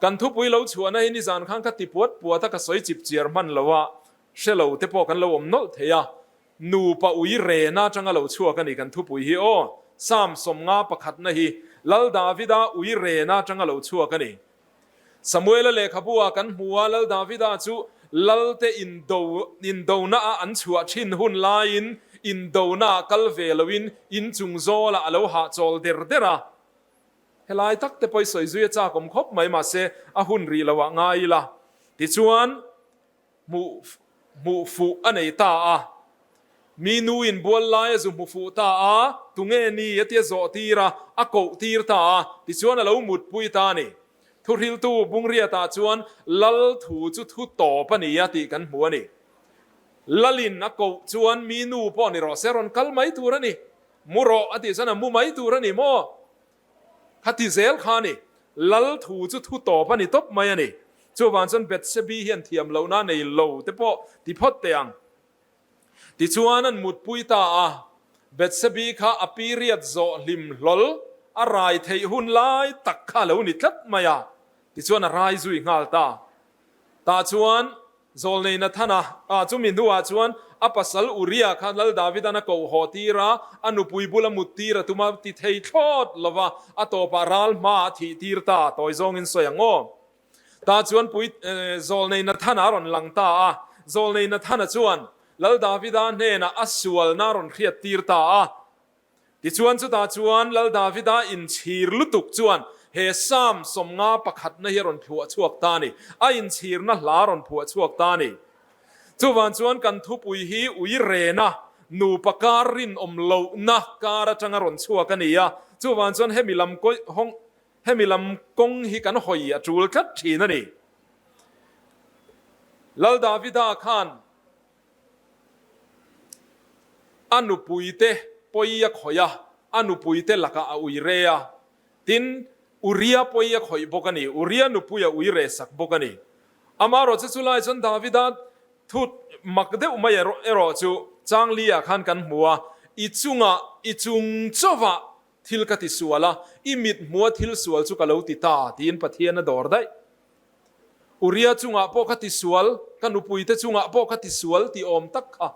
Kan thupui lo chhuahna hi nizan khan ka ti puat puat a, ka sawi chip chiar hman lo a, hre lo te pawh kan lo awm nawlh thei a. Nupa ui rena atanga lo chhuak a ni kan thupui hi aw. Psalm 50 pakhatna hi Lal Davida ui rena atanga lo chhuak a ni. Samuela lehkhabu ah kan hmu a, Lal Davida chu Lalte indo indona ah an chhuah thin hun laiin indona ah kal ve loin inchung zawlah a lo hahchawl der der a. Helai tak te pawh i sawi zui a chak awm khawp mai mahse a hun rih lo ah ngai ila. Tichuan hmuh hmuh fuh a nei ta a. Mi nu in bual lai a zu hmu fuh ta a, tunge ni a tia zawh tir a, a koh tir ta a, tichuan a lo mutpui ta a ni. Thuhriltu Bungriatah chuan Lal thu chu thu tawp a ni a tih kan hmu a ni. Lalin a koh chuan mi nu pawh ni rawh se rawn kal mai tur a ni. Mu rawh a tih chuan a mu mai tur a ni maw? Kha ti zel kha a ni. Lal thu chu thu tawp a ni tawp mai a ni. Chuvang chuan Bethsebi hian thiam lohna nei lo te pawh ti phawt teh ang. Tichuan an mutpui ta a, Bethsebi kha a period zawh hlim hlawl a rai theih hun lai tak kha a lo ni tlat mai a, tichuan a rai zui nghal ta. Tah chuan Zawlnei Nathana ah chumi hnuah chuan a pasal Uria kha Lal Davidan a koh haw tir a, a nupui bula mut tir a tum a, ti thei thlawt lo va, a tawpah ral hmaah a thih tir ta, tawi zawngin sawi ang aw. Tah chuan pui Zawlnei Nathana a rawn lang ta a, Zawlnei Nathana chuan Lal Davida hnenah a sualna a rawn hriat tir ta a, Tichuan chutah chuan Lal Davida inchhir lutuk chuan he Psalm 50 pakhatna hi a rawn phuah chhuak ta a ni. A inchhirna hla a rawn phuah chhuak ta a ni. Chuvang chuan kan thupui hi ui rena nupa kar rinawm lohna kar atanga rawn chhuak a ni a. Chuvang chuan hemi lam hemi lam kawng hi kan hawi a tul tlat thin a ni. Lal Davida khan A nupuite pawi a khawih a, a nupuite lakah a ui re a. Tin, Uria pawi a khawih bawk a ni, Uria nupui a ui re sak bawk a ni. Amaherawhchu chu lai chuan Davida thu mak deuh mai erawh chu Changli-ah khan kan hmu a, I chungah, i chung chauhah thil ka ti sual a, i mit hmua thil sual chu ka lo ti ta, tiin Pathian a dawr daih. Uria chungah pawh ka ti sual, ka nupuite chungah pawh ka ti sual tih awm tak kha.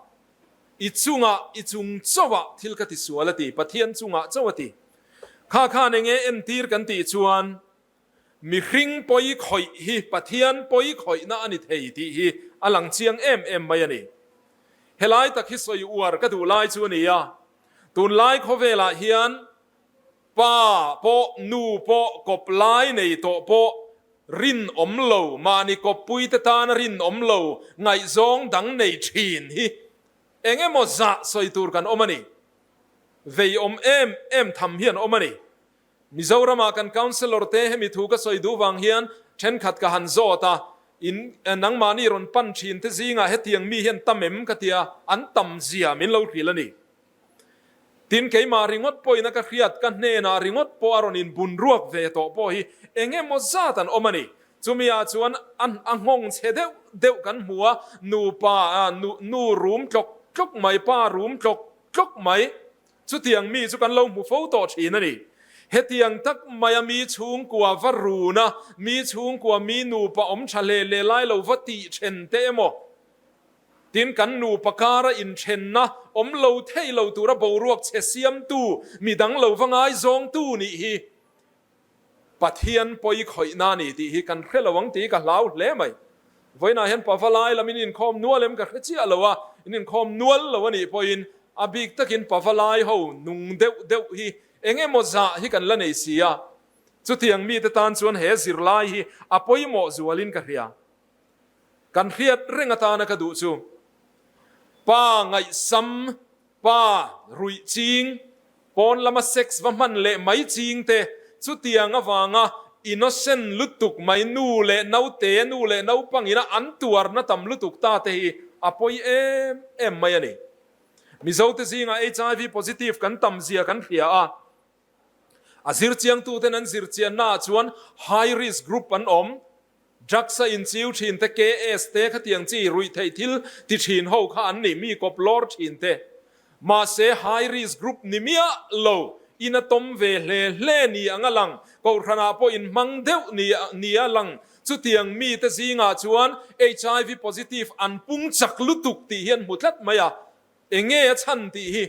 I chungah, i chung chauhah thil ka ti sual a ti, Pathian chungah chauh a ti. Kha khan enge entir kan tih chuan mihring pawi khawih hi Pathian pawi khawihna a ni thei tih hi a lang chiang em em mai a ni. Helai tak hi sawi uar ka duh lai chu a ni a, tunlai khawvelah hian Pa pawh, nu pawh, kawp lai nei tawh pawh rinawm lo, mahni kawppuite tana rinawm lo, ngaihzawng dang nei thin hi eng emaw zah sawi tur kan awm a ni. Vei awm em em tham hi an awm a ni. Mizoramah kan Councillor te hemi thu ka sawi duh vang hian thenkhat ka han zawt a, in nangmahni rawn pan thin te zingah hetiang mi hi an tam em ka tia, an tam zia min lo hrilh a ni. Tin, keimah ringawt pawhin a ka hriat, ka hnenah ringawt pawh a rawn inbun ruak ve tawh pawh hi eng emaw zat an awm a ni. Chumi ah chuan a a nghawng chhe deuh deuh kan hmu a, nupa nu nu rum tlawk tlawk mai, pa rum tlawk tlawk mai, chutiang mi chu kan lo hmu fo tawh thin a ni. Hetiang tak maia mi chhungkua va run a, mi chhungkua mi nupa awm tha hle hle lai lo va tih then te emaw, Tin, kan nupa kara inthenna awm lo thei lo tura boruak chhe siamtu, midang lo va ngaizawngtu nih hi Pathian pawi khawihna a ni tih hi kan hre lo ang tih hi ka hlau hle mai. Vawiinah hian pava lai lam in inkhawm nual em ka hre chiah lo a, in inkhawm nual lo a nih pawhin a bik takin pava lai ho nung deuh deuh hi eng emaw zah hi kan la nei si a, chutiang mite tan chuan he zirlai hi a pawimawh zualin ka hria. Kan hriat reng atana ka duh chu pa ngaihsam, pa ruih ching, pawn lama sex va hman leh mai ching te chutiang avanga innocent lutuk mai nu leh naute, nu leh naupang ina an tuarna tam lutuk ta te hi a pawi em em mai a ni. Mizote zingah HIV positive kan tam zia kan hria a, a zirchiangtuten an zirchiannaah chuan high risk group an awm. Drugs a inchiu thin te, KS te, khatiang chi ruih theih thil ti thin ho kha an ni, mi kawp lawr thin te. Mahse high risk group ni miah lo, in a tawm ve hle hle ni ang a lang, kohhranah pawh in hmang deuh ni ni a lang, chutiang mi te zingah chuan HIV positive an pung chak lutuk tih hi an hmu tlat mai a. Enge a chhan tih hi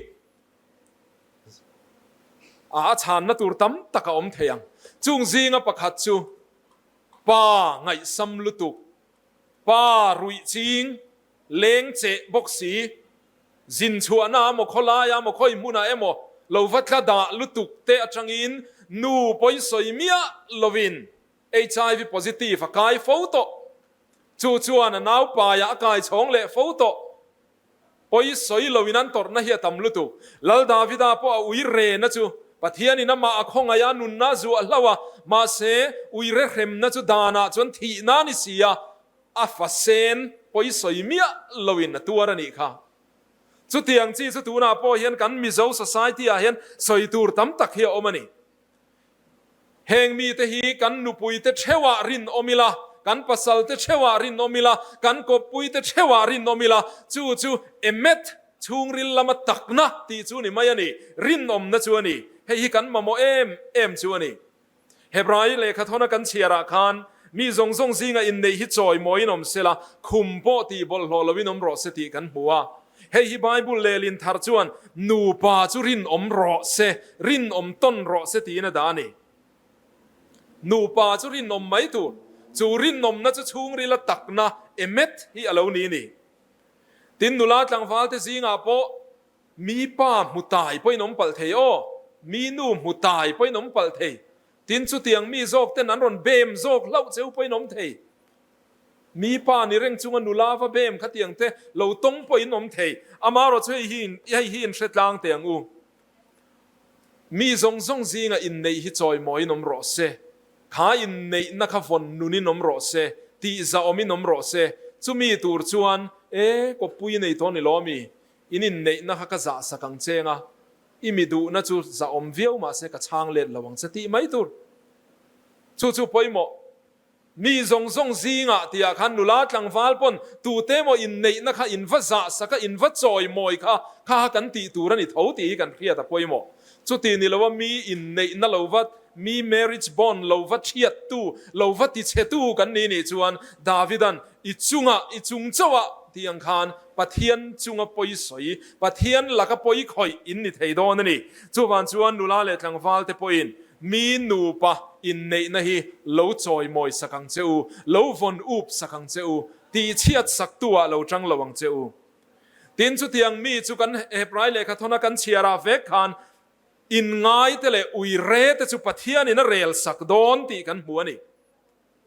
a chhanna tur tam tak a awm thei ang. Chung zinga pakhat chu pa ngaihsam lutuk, pa ruih ching, leng cheh bawk si, zin chhuahna emaw khawlaia emaw khawi hmunah emaw lo va tla dah lutuk te atangin nu pawisawi miah lovin HIV positive a kai fo tawh. Chu chuan a naupaiah a kai chhawng leh fo tawh. Pawisawi loin an tawrhna hi a tam lutuk. Lal Davida pawh a ui rehna chu Pathianin amah a khawngaih a, nunna a zuah hlauh a, mahse ui rehremna chu danah chuan thihna a ni si a, a fasen pawisawi miah loin a tuar a nih kha. Chutiang chi chu tunah pawh hian kan Mizo society ah hian sawi tur tam tak hi a awm a ni. Heng mite hi kan nupuite theuhah rinawm ila, kan pasalte theuhah rinawm ila, kan kawppuite theuhah rinawm ila, chu chu Emet chhungril lama takna tih chu ni mai a ni, rinawmna chu a ni. Hei hi kan mamawh em em chu a ni. Hebrai lehkhathawna kan chhiarah khan mi zawng zawng zinga inneih hi chawimawiin awm sela, khum pawh tih bawlhhlawh loin awm rawh se tih kan hmu a. Hei hi Bible lehlin thar chuan nupa chu rinawm rawh se, rinawm tawn rawh se tiin a dah a ni. Nupa chu rinawm mai tur, chu rinawmna chu chhungrila takna, emet, hi a lo ni ni. Tin, nula tlangval te zingah pawh mi pa hmu tai pawhin awm palh thei aw, mi nu hmu tai pawhin awm palh thei. Tin, chutiang mi zawk ten an rawn bem zawk hlauh cheu pawhin awm thei. Mi pa ni reng chunga nula va bem khatiang te lo tawng pawh in awm thei. Amarawh chu hei hi hei hi in hre tlang teh ang u. Mi zawng zawng zinga inneih hi chawimawiin awm rawh se. Kha inneihna kha vawn nunin awm rawh se, tihzahawmin awm rawh se. Chumi tur chuan, E, kawppui i nei tawh ni lo ami? In inneihna kha ka zahsak ang che anga, i mi duhna chu zahawm viau mahse ka chhang let lo ang che tih mai tur. Chu chu pawimawh. Mi zawng zawng zingah tihah khan nula tlangval pawn tute emaw inneihna kha in va zah sak a, in va chawimawi kha kha kha kan tih tur a ni tho tih hi kan hriat a pawimawh. Chuti ni loa mi inneihna lo va, mi marriage bond lo va thiattu, lo va tichhetu kan ni nih chuan Davidan i chungah, i chung chauhah tih ang khan Pathian chunga pawi sawi, Pathian laka pawi khawih in ni thei dawn a ni. Chuvang chuan nula leh tlangval te pawhin Mi nupa inneihna hi lo chawimawi sak ang che u, lo vawn up sak ang che u, tihchhiat saktu ah lo tang lo ang che u. Tin, chutiang mi chu kan Hebrai lehkhathawna kan chhiarah vek khan inngaite leh uire te chu Pathianin a rel sak dawn tih kan hmu a ni.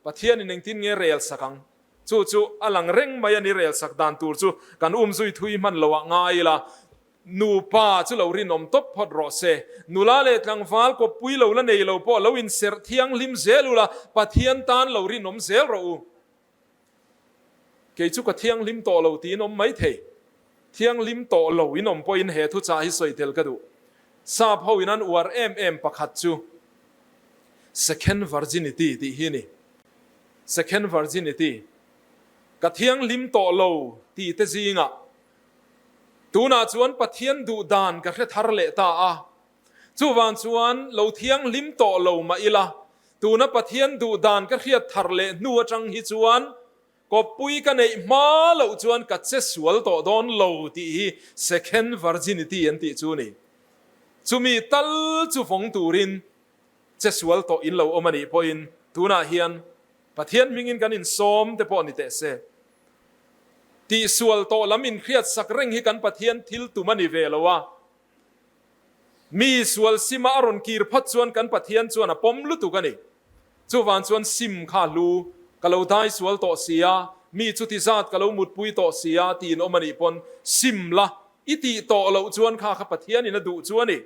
Pathianin engtin nge rel sak ang? Chu chu a lang reng mai a ni, rel sak dan tur chu kan umzui thui hman lo ah ngai ila, Nupa chu lo rinawm tawp phawt rawh se. Nula leh tlangval kawppui lo la nei lo pawh lo inserh thianghlim zel ula, Pathian tan lo rinawm zel rawh u. Kei chu ka thianghlim tawh lo tiin awm mai thei. Thianghlim tawh lo in awm pawhin he thuchah hi sawi tel ka duh. Sap ho in an uar em em pakhat chu Second Virginity tih hi a ni. Second Virginity. Ka thianghlim tawh lo tih te zingah Tunah chuan Pathian duh dan ka hre thar leh ta a. Chuvang chuan lo thianghlim tawh lo mah ila, tuna Pathian duh dan ka hriat thar leh hnu atang hi chuan kawppui ka neih hma loh chuan ka che sual tawh dawn lo tih hi second virginity an tih chu a ni. Chumi tal chu vawng turin che sual tawh in lo awm a nih pawhin tunah hian Pathian hmingin kan insawm te pawh ni teh se. Tihsual tawh lam inhriat sak reng hi kan Pathian thil tum a ni ve lo a. Mi sual sima a rawn kir phawt chuan kan Pathian chuan a pawm lutuk a ni. Chuvang chuan sim kha hlu, ka lo dai sual tawh si a, mi chuti zat ka lo mutpui tawh si a tiin awm a nih pawn sim la, i tih tawh loh chuan kha kha Pathianin a duh chu a ni.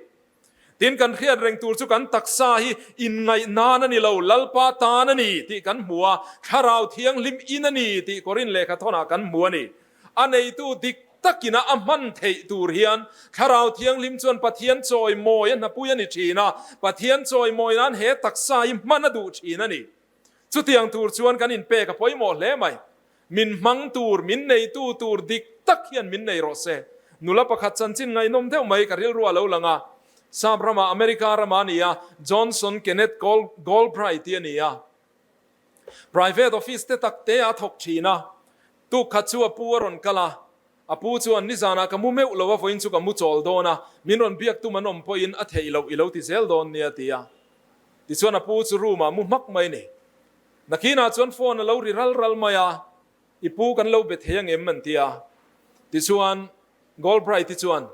Tin, kan hriat reng tur chu kan taksa hi inngaih nan a ni lo, Lalpa tan a ni tih kan hmu a, Thlarau Thianghlim in a ni tih Korin lehkhathawnah kan hmu a ni. A neitu dik takina a hman theih tur hian Thlarau Thianghlim chuan Pathian chawimawi a hnapui a ni thin a, Pathian chawimawi nan he taksa hi hman a duh thin a ni. Chutiang tur chuan kan inpek a pawimawh hle mai. Min hmang tur, min neitu tur dik tak hian min nei rawh se. Nula pakhat chanchin ngaihnawm deuh mai ka rilru a lo lang a. Sap ramah, America ramah a ni a, Johnson Kenneth Galbraith tih a ni a. Private office te tak te a thawk thin a. Tuk khat chu a pu a rawn kal a. A pu chuan, Nizanah ka mu meuh lo a, vawiin chu ka mu chawl dawn a, min rawn biak tum an awm pawhin a theih loh i lo ti zel dawn nia, a ti a. Tichuan a pu chu room ah mu hmak mai ni. Nakinah chuan phone a lo ri ral ral mai a, I pu kan lo be thei angem? an ti a. Tichuan Galbraith-i chuan,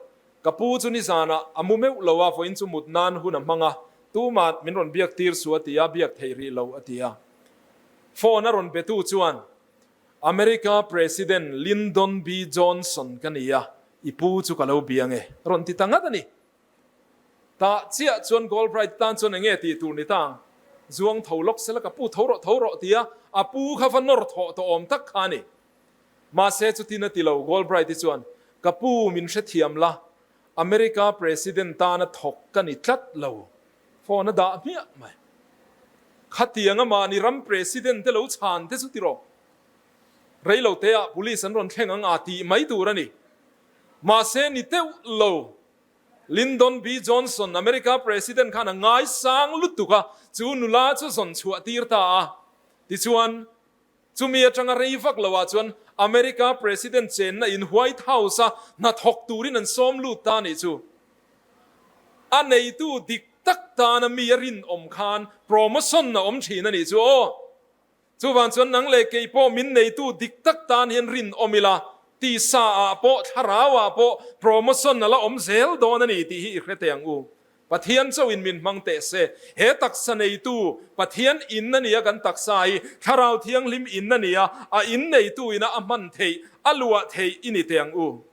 Ka pu chu nizanah a mu meuh lo a, vawiin chu mut nan hun a hmang a, tumah min rawn biak tir su a ti a, biak theih rih lo, a ti a. Phone a rawn betu chuan, America President Lyndon B. Johnson ka ni a, i pu chu ka lo bia nge, rawn ti ta ngat a ni. Tah chiah chuan Galbraith tan chuan enge tih tur ni ta ang? Zuang tho lawk sela ka pu tho rawh tho rawh ti a, a pu kha va nawr thawh tawh awm tak kha a ni. Mahse chutin a ti lo, Galbraith-i chuan, Ka pu min hrethiam la, America President tana thawk ka ni tlat lo, phone a dah hmiah mai. Khatianga mahni ram President te lo chhan te chu ti rawh. Reiloteah police an rawn thleng ang a tih mai tur a ni. Mahse ni teuh lo. Lyndon B. Johnson, America President khan a ngaisang lutuk a, chu nula chu zawn chhuah tir ta a. Tichuan, chumi atanga rei vak lo ah chuan America President chenna in White House a hnathawk turin an sawm lut ta nih chu. A neitu dik tak tana mi a rinawm khan promotion a awm thin a nih chu aw. Chuvang chuan nang leh kei pawh min neitu dik tak tan hian rinawm ila, tisa ah pawh thlarau ah pawh promotion a la awm zel dawn a ni tih hi i hre teh ang u. Pathian chauhin min hmang teh se. He taksa neitu Pathian in a nia kan taksa hi Thlarau Thianghlim in a nia, a in neitu ina a hman theih, a luah theih i ni teh ang u.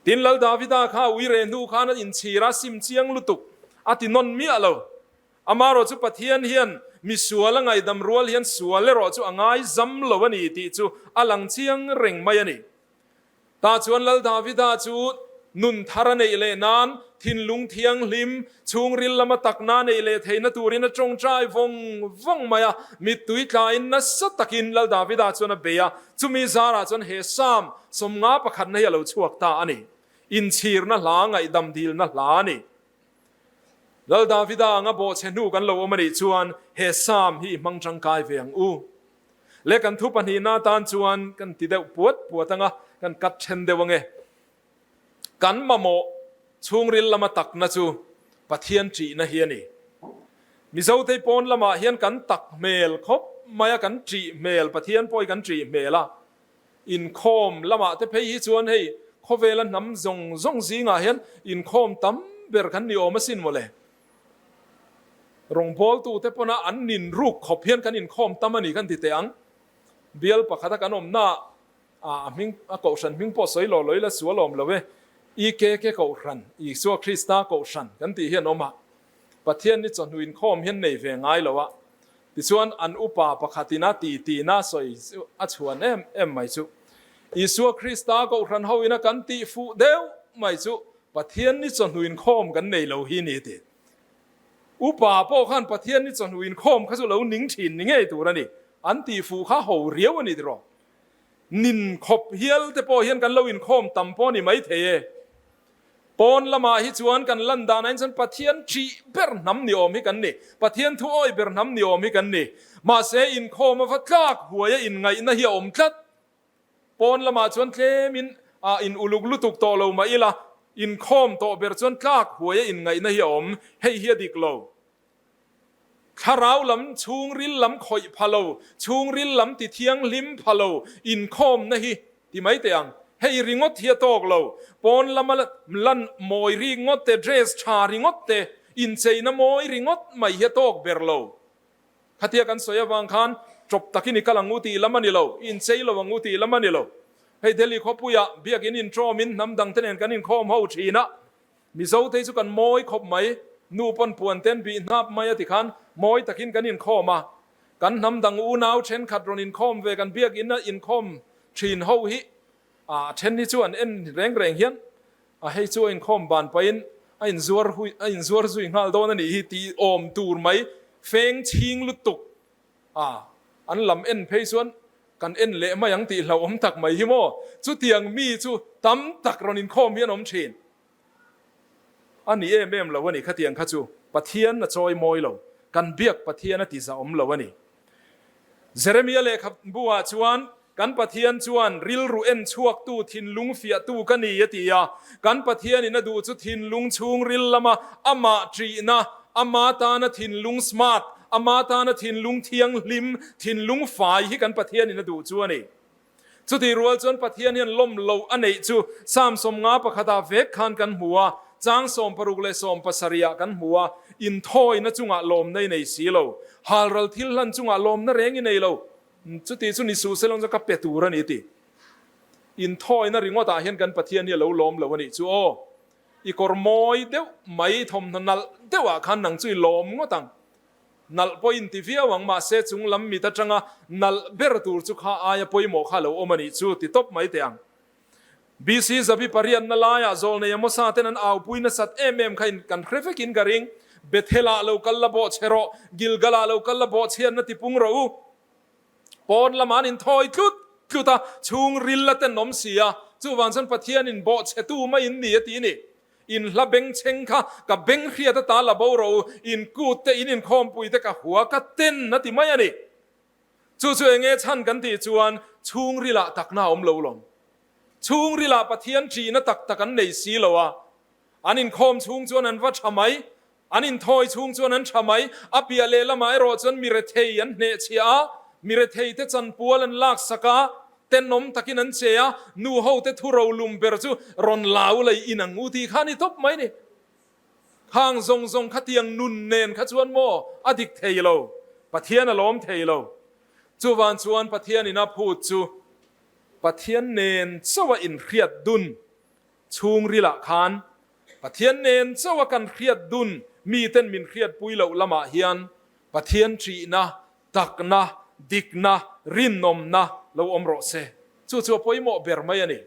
Tin Lal Davida kha ui reh hnu khan a inchhir a sim chiang lutuk a ti nawn miah lo. Amarawh chu Pathian hian misual a ngaihdam rual hian sual erawh chu a ngaizam lo a ni tih chu a lang chiang reng mai a ni. Tah chuan Lal Davida chu nun thar a neih leh nan thinlung thianghlim, chhungril lama takna neih leh theihna turin a tawngtai vawng vawng mai a, mittui tlain nasa takin Lal Davida chuan a bei a, chumi zarah chuan he Psalm 50 pakhatna hi a lo chhuak ta a ni. Inchhirna hla, ngaihdam dilna hla a ni. Lal Davida anga bawhchhe hnu kan lo awm a nih chuan he Psalm hi i hmang tangkai ve ang u. Le kan thu pahnihna atan chuan kan ti deuh puat puat anga kan kat then deuh ange. Kan mamawh chhungril lama takna chu Pathian ṭihna hi a ni. Mizotei pawn lamah hian kan tak hmel khawp mai a, kan ṭih hmel, Pathian pawh hi kan ṭih hmel a. Inkhawm lamah te phei hi chuan hei khawvela hnam zawng zawng zingah hian inkhawm tam ber kan ni awm asin mawle. Rawngbawltu te pawna an nin ruk khawp hian kan inkhawm tam a ni kan ti teh ang. Bial pakhata kan awmna ah a hming a kohhran hming pawh sawi law law ila sual awm lo e. EKK kohhran, Isua Krista kohhran kan tih hi an awm a. Pathian ni chawhnu inkhawm hian nei ve ngai lo a. Tichuan, an upa pakhatin a ti tihna sawi chu a chhuan em em mai chu. Isua Krista Kohhran hoin a kan tih fuh deuh mai chu Pathian ni chawhnu inkhawm kan nei lo hi ni ti. Upa pawh khan Pathian ni chawhnu inkhawm kha chu lo ning thin ni ngei tur a ni. An tih fuh kha ho riau a ni tiraw. Nin khawp hial te pawh hian kan lo inkhawm tam pawh a ni maithei e. Pawn lamah hi chuan kan lan danah hian chuan Pathian ṭih ber hnam ni awm hi kan ni. Pathian thu awi ber hnam ni awm hi kan ni. Mahse, inkhawm ava tlak huaia inngaihna hi a awm tlat. Pawn lamah chuan tlemin ah in uluk lutuk tawh lo mah ila, inkhawm tawh ber chuan tlak huaia inngaihna hi a awm. Hei hi a dik lo. Thlarau lam chhungril lam khawih pha lo, chhungril lam ti thianghlim pha lo inkhawmna hi ti mai teh ang. Hei ringawt hi a tawk lo. Pawn lama lan mawi ringawt te, dress tha ringawt te, incheina mawi ringawt mai hi a tawk ber lo. Khatia kan sawi avang khan tawp takin i kal ang u tih lam a ni lo, i inchei lo ang u tih lam a ni lo. Hei Delhi khawpuiah biakin intawmin hnam dangte nen kan inkhawm ho thin a, Mizo te chu kan mawi khawp mai, nu pawn puan ten bih hnap mai a ti khan mawi takin kan inkhawm a, kan hnam dang unau thenkhat rawn inkhawm ve kan biakinn a inkhawm thin ho hi a then hi chu an en reng reng hian a hei chu a inkhawm ban pahin a inzuar hui a inzuar zui nghal dawn a nih hi tih awm tur mai feng chhing lutuk a an lam en phei chuan kan en leh mai ang tih hlauhawm tak mai hi maw chutiang mi chu tam tak rawn inkhawm hi an awm thin. A ni em em lo a ni khatiang kha chu Pathian a chawi mawi lo, kan biak Pathian a ti zahawm lo a ni. Jeremia lehkhabu ah chuan. Kan Pathian chuan rilru en chhuaktu, thinlung fiahtu ka ni a ti a. Kan Pathianin a duh chu thinlung chhungril lama amah ṭihna, ama tana thinlung smart, ama tana thinlung thianghlim, thinlung fai hi kan Pathianin a duh chu a ni. Chutih rual chuan Pathian hian lawm loh a neih chu Psalm 50 pakhatah vek khan kan hmu a, chang 60 leh 70 ah kan hmu a, inthawina chungah lawmna i nei si lo, halral thil hlan chungah lawmna reng i nei lo, chuti chu ni suh se lawng chuan ka pe tur a ni ti. Inthawina ringawtah hian kan Pathian hi a lo lawm lo a nih chu aw. I kawr mawi deuh mai thawmhnaw nalh deuhah khan nang chu i lawm ngawt ang. Nalh pawh in ti viau ang, mahse chung lam mit atanga nalh ber tur chu kha aia pawimawh kha lo awm a nih chu ti tawp mai teh ang. BC Zabi pariatna laiah Zawlnei Amosa ten an aupui nasat em em kha in kan hre vekin ka ring. Bethel-ah lo kal la bawh chhe rawh, Gilgal-ah lo kal la bawh chhiatna ti pung rawh u. Pawn lamah an inthawi tlut tlut a, chhungril la tenawm si a, chuvang chuan Pathianin bawh chhetu mai in ni a ti a ni. In hla bengchheng kha ka beng hriat ata la bo rawh u, in kut te, in inkhawmpui te ka hua ka ten a ti mai a ni. Chu chu enge chhan kan tih chuan chhungrilah takna a awm lo lawm. Chhungrilah Pathian ṭihna tak tak an nei si lo a, an inkhawm chhung chuan an va ṭha mai, an inthawi chhung chuan an ṭha mai, a piah lehlamah erawh chuan mi rethei an hnehchhiah a, mi rethei te chanpual an laksak a, tenawm takin an che a, nu ho te thu rolum ber chu rawn lau lei in ang u tih kha a ni tawp mai ni. Khang zawng zawng khatiang nun nen kha chuan maw a dik thei lo, Pathian a lawm thei lo. Chuvan chuan Pathianin a phut chu Pathian nen chauh a inhriat dun Chhungrilah khan Pathian nen chauh a kan hriat dun miten min hriatpui loh lamah hian Pathian ṭihna, takna, dikna, rinawmna lo awm rawh se. Chu chu a pawimawh ber mai a ni.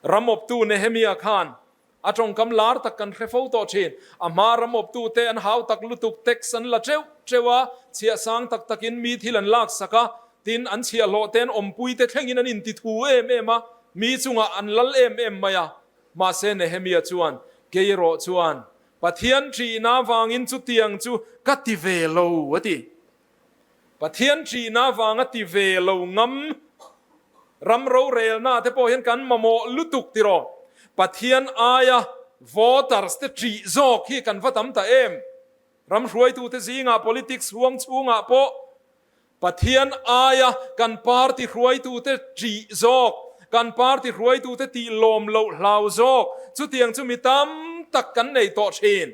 Ramawptu Nehemia khan a tawngkam lar tak kan hre fo tawh ṭhin. A hma ramawptute an hau tak lutuk, tax an la ṭeuh ṭeuh a, chhiah sang tak takin mi thil an laksak a, Tin, an chhiahhlawh ten awmpuite thlengin an intithu em em a, mi chungah an lal em em mai a. Mahse Nehemia chuan, Kei erawh chuan Pathian ṭihna avangin chutiang chu ka ti ve lo, a ti. Pathian ṭihna avanga ti ve lo ngam ram rorelna te pawh hian kan mamawh lutuk tiraw? Pathian aia voters te ṭih zawk hi kan va tam ta em? Ram hruaitute zingah politics huang chhungah pawh Pathian aia kan party hruaitute ṭih zawk, kan party hruaitute tih lawm loh hlau zawk, chutiang chu mi tam tak kan nei tawh ṭhin.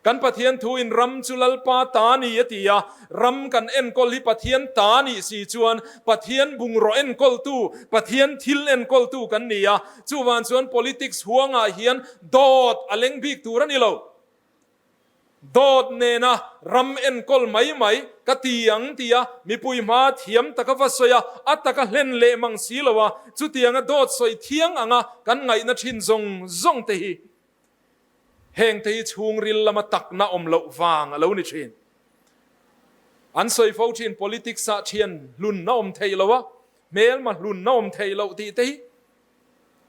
Kan Pathian thuin ram chu Lalpa ta ni a ti a, ram kan enkawl hi Pathian ta nih si chuan Pathian bungraw enkawltu, Pathian thil enkawltu kan ni a, chuvang chuan politics huangah hian dawt a leng bik tur a ni lo. Dawt nena ram enkawl mai mai ka ti ang tia mipui hma thiam taka va sawi a, a taka hlen leh mang si lo a, chutianga dawt sawi thiang anga kan ngaihna thin zawng zawng te hi heng te hi chhungril lama takna awm loh vang a lo ni thin. An sawi fo thin politics ah thian hlun a awm theih lo a, hmelma hlun a awm theih loh tih te hi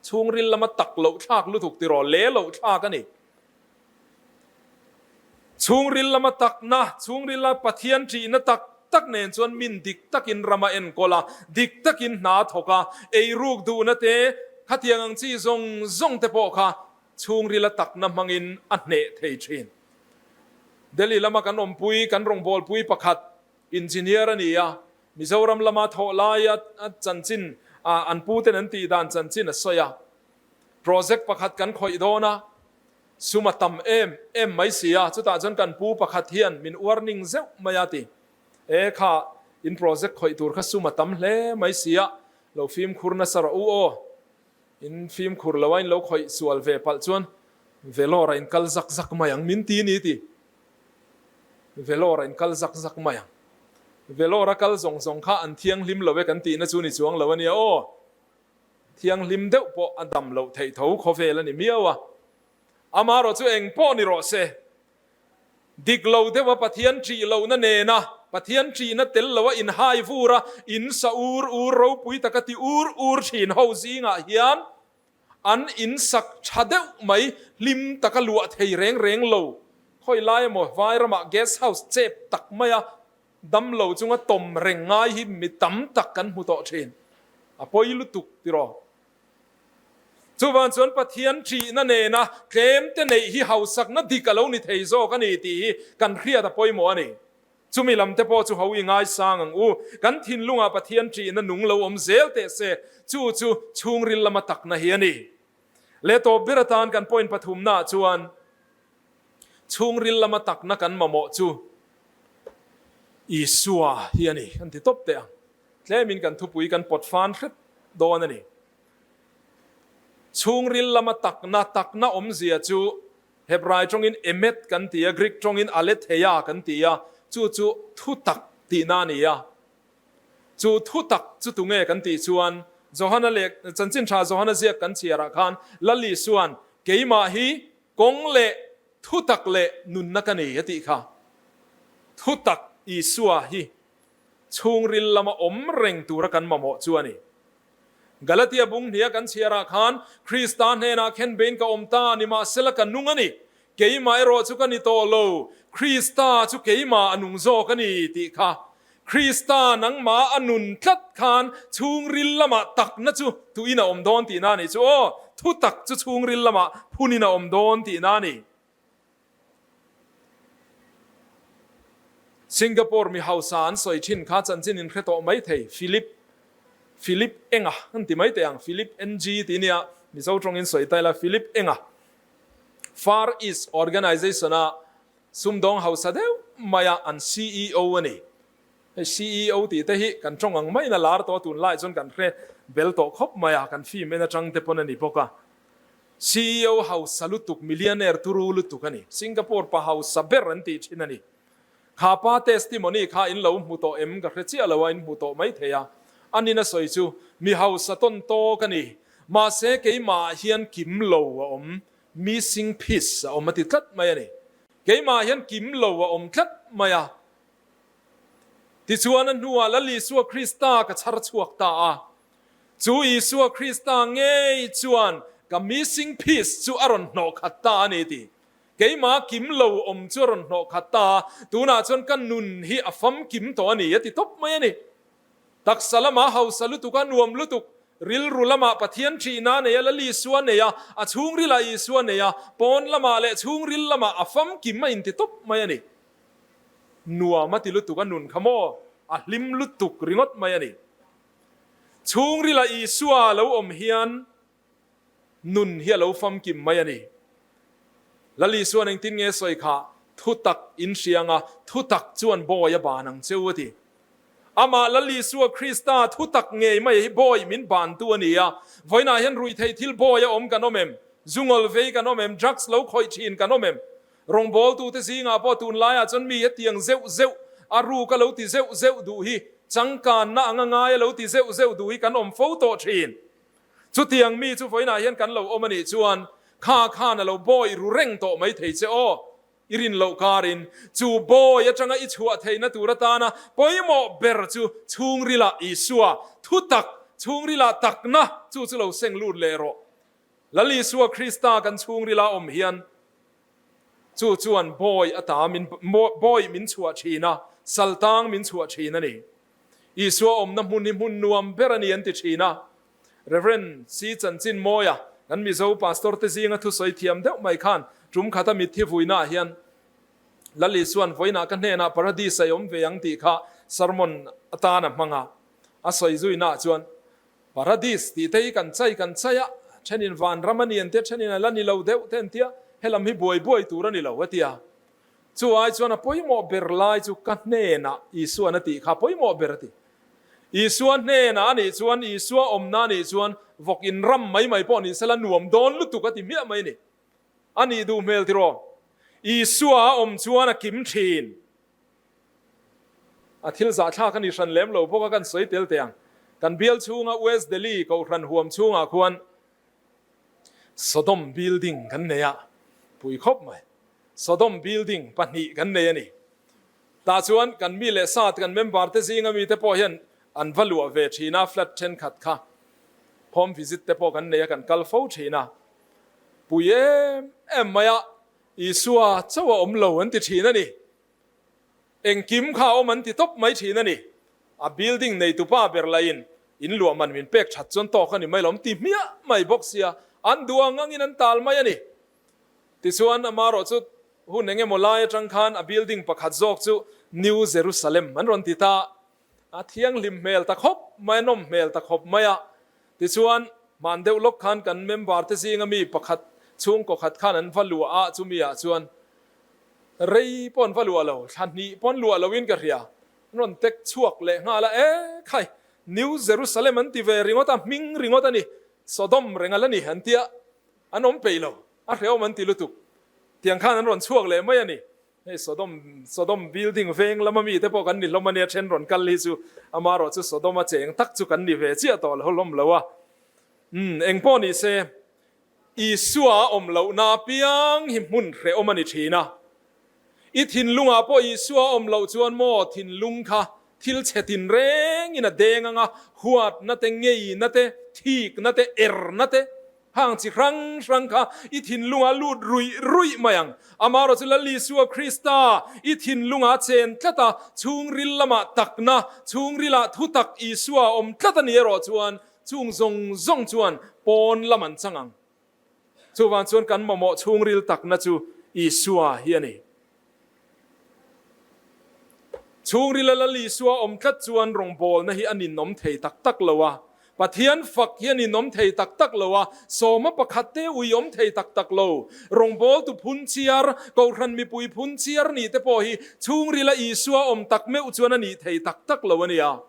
chhungril lama tak loh thlak lutuk tiraw le loh thlak a ni. Chhungril lama takna, chhungrila Pathian ṭihna tak tak nen chuan min dik takin ram a enkawl a, dik takin hna a thawk a, eiruk duhna te, khatiang ang chi zawng zawng te pawh kha chhungrila takna hmangin a hneh thei ṭhin. Delhi lama kan awmpui, kan rawngbawlpui pakhat engineer a ni a, Mizoram lama thawh laia chanchin an puten an tih dan chanchin a sawi a. Project pakhat kan khawih dawn a, sum a tam em em mai si a, chutah chuan kan pu pakhat hian min warning zeuh mai a ti. E kha, in project khawih tur kha sum a tam hle mai si a, lo fimkhur nasa rawh u aw. In fimkhur lo a in lo khawih sual ve palh chuan Vellore a in kal zak zak mai ang min ti ni ti. Vellore a in kal zak zak mai ang. Vellore a kal zawng zawng kha an thianghlim lo e kan tihna chu ni chuang lo a nia aw. Thianghlim deuh pawh a dam loh theih tho khawvel a ni miau a. Amaherawh chu eng pawh ni rawh se. Dik lo deuha Pathian ṭih lohna nena Pathian ṭihna tel loa inhai vur a, in sa ur ur ropui taka ti ur ur ṭhin ho zingah hian an in sak ṭha deuh mai hlim taka luah thei reng reng lo. Khawi lai emaw Vairamah guest house chep tak maia. Damlo chunga tawm reng ngai hi mi tam tak kan hmu tawh thin. A pawi lutuk tiraw? Chuvang chuan Pathian ṭihna nena tlemte neih hi hausakna dik a lo ni thei zawk a ni tih hi kan hriat a pawimawh a ni. Chumi lamte pawh chu ho i ngaisang ang u. Kan thinlungah Pathian ṭihna nung lo awm zel teh se, chu chu chhungril lama takna hi a ni. Leh tawp ber atan kan point pathumnaah chuan chhungril lama takna kan mamawh chu Isua hi a ni kan ti tawp teh ang. Tlemin kan thupui kan pawt fan hret dawn a ni. Chhungril lama takna, takna awmzia chu Hebrai tawngin emet kan ti a, Greek tawngin aletheia kan ti a, chu chu thutak tihna a ni a. Chu thutak chu tunge kan tih chuan Johana leh Chanchin Tha Johana ziak kan chhiarah khan Lal Isua'n keimah hi kawng leh thutak leh nunna ka nei a tih kha. Thutak Isua hi chhungril lama awm reng tura kan mamawh chu a ni. Galatia bung hnia kan chhiarah khan Krista hnenah khenbein ka awm ta, nimahsela ka nung a ni. Keimah erawh chu ka ni tawh lo, Krista chu keimah a nung zawk a ni tih kha. Krista nangmah a nun tlat khan chhungril lamah takna chu tuin a awm dawn tihna a nih chu aw, thutak chu chhungril lamah phunin a awm dawn tihna a ni. Singapore mi hausa an sawi thin kha chanchin in hre tawh mai thei, Philip, Philip Enga an ti mai teh ang, Philip NG tih nia Mizo tawngin sawi ta ila, Philip Enga Far East Organisation a sumdawng hausa deuh maia an ceo a ni. Hei ceo tih te hi kan tawng ang maiin a lar tawh a, tunlai chuan kan hre bel tawh khawp mai a, kan film en atang te pawn a ni bawk a. Ceo hausa lutuk, millionaire turu lutuk a ni. Singapore pa hausa ber an tih thin a ni. Kha pa testimony kha in lo hmu tawh em ka hre chiah lo a, in hmu tawh mai thei a. A nina sawi chu, mi hausa tawn tawk a ni. Mahse keimah hian kim lo a awm, missing piece a awm a ti tlat mai a ni. Keimah hian kim lo a awm tlat mai a. Tichuan a hnuah Lal Isua Krista ka chhar chhuak ta a. Chu Isua Krista ngei chuan ka missing piece chu a rawn hnawh khat ta a ni ti. Keimah kim lo awm chu a rawn hnawh khat ta a, tunah chuan ka nun hi a famkim tawh a ni a ti tawp mai a ni. Taksa lamah hausa lutuk a nuam lutuk, rilru lamah Pathian ṭhihna a nei a, Lal Isua a nei a, a chhungrilah Isua a nei a, pawn lamah leh chhungril lamah a famkim a inti tawp mai a ni. Nuam a ti lutuk a nun kha maw? A hlim lutuk ringawt mai a ni. Chhungrila Isua a lo awm hian nun hi a lo famkim mai a ni. Lal Isua'n engtin nge sawi kha? Thutak in hriang a, thutak chuan bawi a ban ang che u a ti. Amah Lal Isua Krista thutak ngei mai hi bawi min bantu a ni a. Vawiinah hian ruihtheih thil bawi a awm kan awm em? Zungawl vei kan awm em? Drugs lo khawih thin kan awm em? Rawngbawltute zingah pawh tunlaiah chuan mi hetiang zeuh zeuh, a ruk a lo ti zeuh zeuh duh hi, changkanna anga ngai a lo ti zeuh zeuh duh hi kan awm fo tawh thin. Chutiang mi chu vawiinah hian kan lo awm a nih chuan kha khan a lo bawi ru reng tawh mai thei che aw. I rin loh karin chu bawi atanga i chhuah theihna tur atana pawimawh ber chu chhungrilah Isua thutak, chhungrilah takna chu chu lo seng lut leh rawh. Lal Isua Krista kan chhungrila awm hian chu chuan bawi ata min bawi min chhuah thin a, saltang min chhuah thin a ni. Isua awmna hmun hi hmun nuam ber a ni an ti thin a. Rev. C. Chanchin Mawia, kan Mizo pastor te zinga thusawi thiam deuh mai khan tum khata mitthi vuinaah hian Lal Isua'n vawiinah ka hnenah Paradis a i awm ve ang tih kha sermon atan a hmang a. A sawi zuinaah chuan Paradis tih te hi kan chai kan chai a, thenin vanram a ni an tia, thenin a la ni lo deuh te an tia, helam hi buai buai tur a ni lo a tia. Chu ai chuan a pawimawh ber lai chu ka hnenah Isua'n a tih kha a pawimawh ber a ti. Isua hnenah a nih chuan, Isua awmna a nih chuan vawk in ram mai mai pawh ni sela nuam dawn lutuk a ti hmiah mai a ni. A nih duh hmel tiraw? Isua a awm chuan a kim thin. A thil zahthlak a ni hran lem lo bawk a kan sawi tel teh ang. Kan bial chhunga West Delhi kohhran huam chhungah khuan Sodom building kan nei a, pui khawp mai. Sodom building pahnih kan nei a ni. Tah chuan kan mi leh sa te kan member te zinga mi te pawh hian an va luah ve thin a, flat thenkhat kha home visit te pawh kan nei a, kan kal fo thin a. Pui em em mai a, Isua chauh a awm lo an ti thin a ni. Engkim kha a awm an ti tawp mai thin a ni. A building neitupa ber lahin in luah man min pek that chuan tawk a ni mai lo, an ti hmiah mai bawk sia, an duh ang angin an tal mai a ni. Tichuan, amarawh chu hun eng emaw lai atang khan a building pakhat zawk chu New Jerusalem an rawn ti ta. A thianghlim hmel ta khawp mai, a nawm hmel ta khawp mai a. Tichuan, hman deuh lawk khan kan member te zinga mi pakhat chhungkaw khat khan an va luah a, chumi ah chuan rei pawh an va luah lo, thla hnih pawh an luah loin ka hria. An rawn tek chhuak leh nghal a, E khai, New Jerusalem an ti ve ringawt a, hming ringawt a ni, Sodom reng a la ni an tia, an awm peih lo, a hrehawm an ti lutuk. Tiang khan an rawn chhuak leh mai a ni. Hei Sodom, Sodom building veng lama mite pawh kan ni hlawm a nia, then rawn kal hi chu amarawh chu Sodom a cheng tak chu kan ni ve chiah tawh lo hlawm lo a. Umm, eng pawh ni se, Isua a awm lohna apiang hi hmun hrehawm a ni thin a. I thinlungah pawh Isua a awm loh chuan maw thinlung kha thil chhe tin rengin a deng ang a, huatna te, ngeina te, thikna te, erna te, Hang chi hrang hrang kha i thinlungah lut ruih ruih mai ang. Amarawh chu Lal Isua Krista i thinlungah chen tlat a, chhungril lamah takna, chhungrilah thutak Isua a awm tlat a ni erawh chuan chung zawng zawng chuan pawn lam an chang ang. Chuvang chuan kan mamawh chhungril takna chu Isua hi a ni. Chhungrila Lal Isua awm tlat chuan rawngbawlna hi a ninawm thei tak tak lo a, Pathian fak hi a ninawm thei tak tak lo a, sawma pakhat te ui awm thei tak tak lo. Rawngbawltu phun chiar, Kohhran mipui phun chiar nih te pawh hi chhungrila Isua awm tak meuh chuan a nih thei tak tak lo a nia.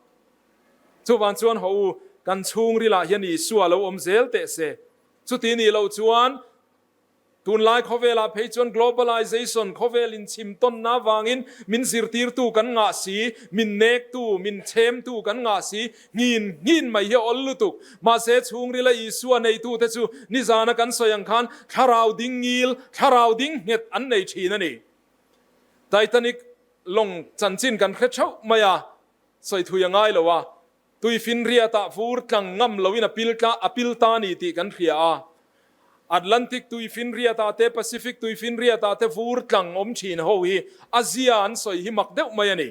Chuvang chuan haw u, kan chhungrilah hian Isua lo awm zel teh se. Chuti nih loh chuan Tunlai khawvelah phei chuan globalization, khawvel inchhimtawnna avangin min zirtirtu kan ngah si, min nektu, min chhemtu kan ngah si, nghin nghin mai hi a awl lutuk. Mahse, chhungrila Isua neitute chu nizana kan sawi ang khan thlarau ding ngil, thlarau ding nghet an nei thin a ni. Titanic lawng chanchin kan hre theuh mai a, sawi thui a ngai lo a. Tuifinriatah vur tlang ngam loin a pil tla a pil ta ni tih kan hria a. Atlantic tuifinriatah te Pacific tuifinriatah te vur tlang awm thin ho hi a zia an sawi hi mak deuh mai a ni.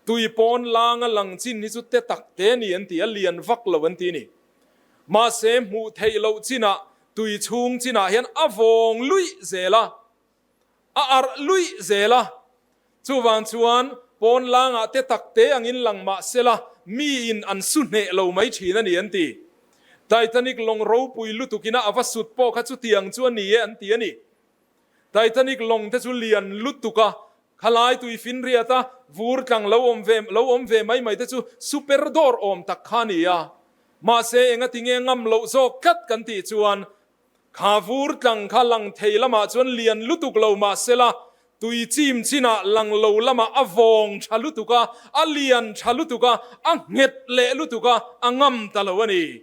Tui pawn langa lang chin hi chu te tak te ni an ti a, lian vak lo an ti ni. Mahse hmuh theih loh chinah tui chhung chinah hian a vawng luih zel a. A arh luih zel a, chuvang chuan pawn langah te tak te angin lang mah sela miin an su hneh lo mai thin a ni an ti. Titanic lawng ropui lutukina a va sut pawh kha chutiang chu a ni e an ti a ni. Titanic lawng te chu lian lutuk a, khalai tui finriat a vur tlang lo awm ve lo awm ve mai mai te chu super dawr awm tak kha a ni a. Mahse engati nge ngam loh zawk tlat kan tih chuan Kha vur tlang kha lang thei lamah chuan lian lutuk lo mah sela, tui chim chinah lang lo lamah a vawng tha lutuk a, a lian tha lutuk a, a nghet leh lutuk a, a ngam ta lo a ni.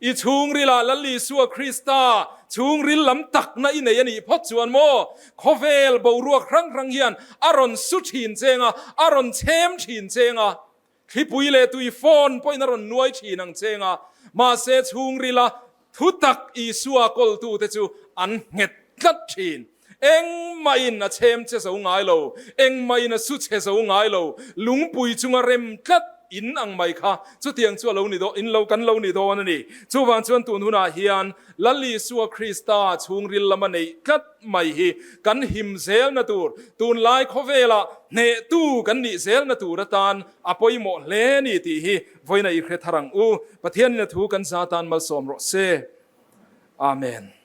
I chhungrilah Lal Isua Krista chhungril lam takna i nei a nih phawt chuan maw, khawvel boruak hrang hrang hian a rawn su thin cheng a, a rawn chhem thin cheng a, Thlipui leh tui phone pawhin a rawn nuai thin ang cheng a, mahse chhungrila thutak Isua kawltute chu an nghet tlat thin. Engmahin a chhem che zo ngai lo, engmahin a su che zo ngai lo, lungpui chunga rem tlat in ang mai kha chutiang chu a lo ni dawn, in lo kan lo ni dawn a ni. Chuvang chuan tun hunah hian Lal Isua Krista chhungril lama neih tlat mai hi kan him zelna tur, tunlai khawvela hnehtu kan nih zelna tur atan a pawimawh hle ni tih hi vawiin a i hre thar ang u. Pathianin a thu kan za tan malsawm rawh se. Amen.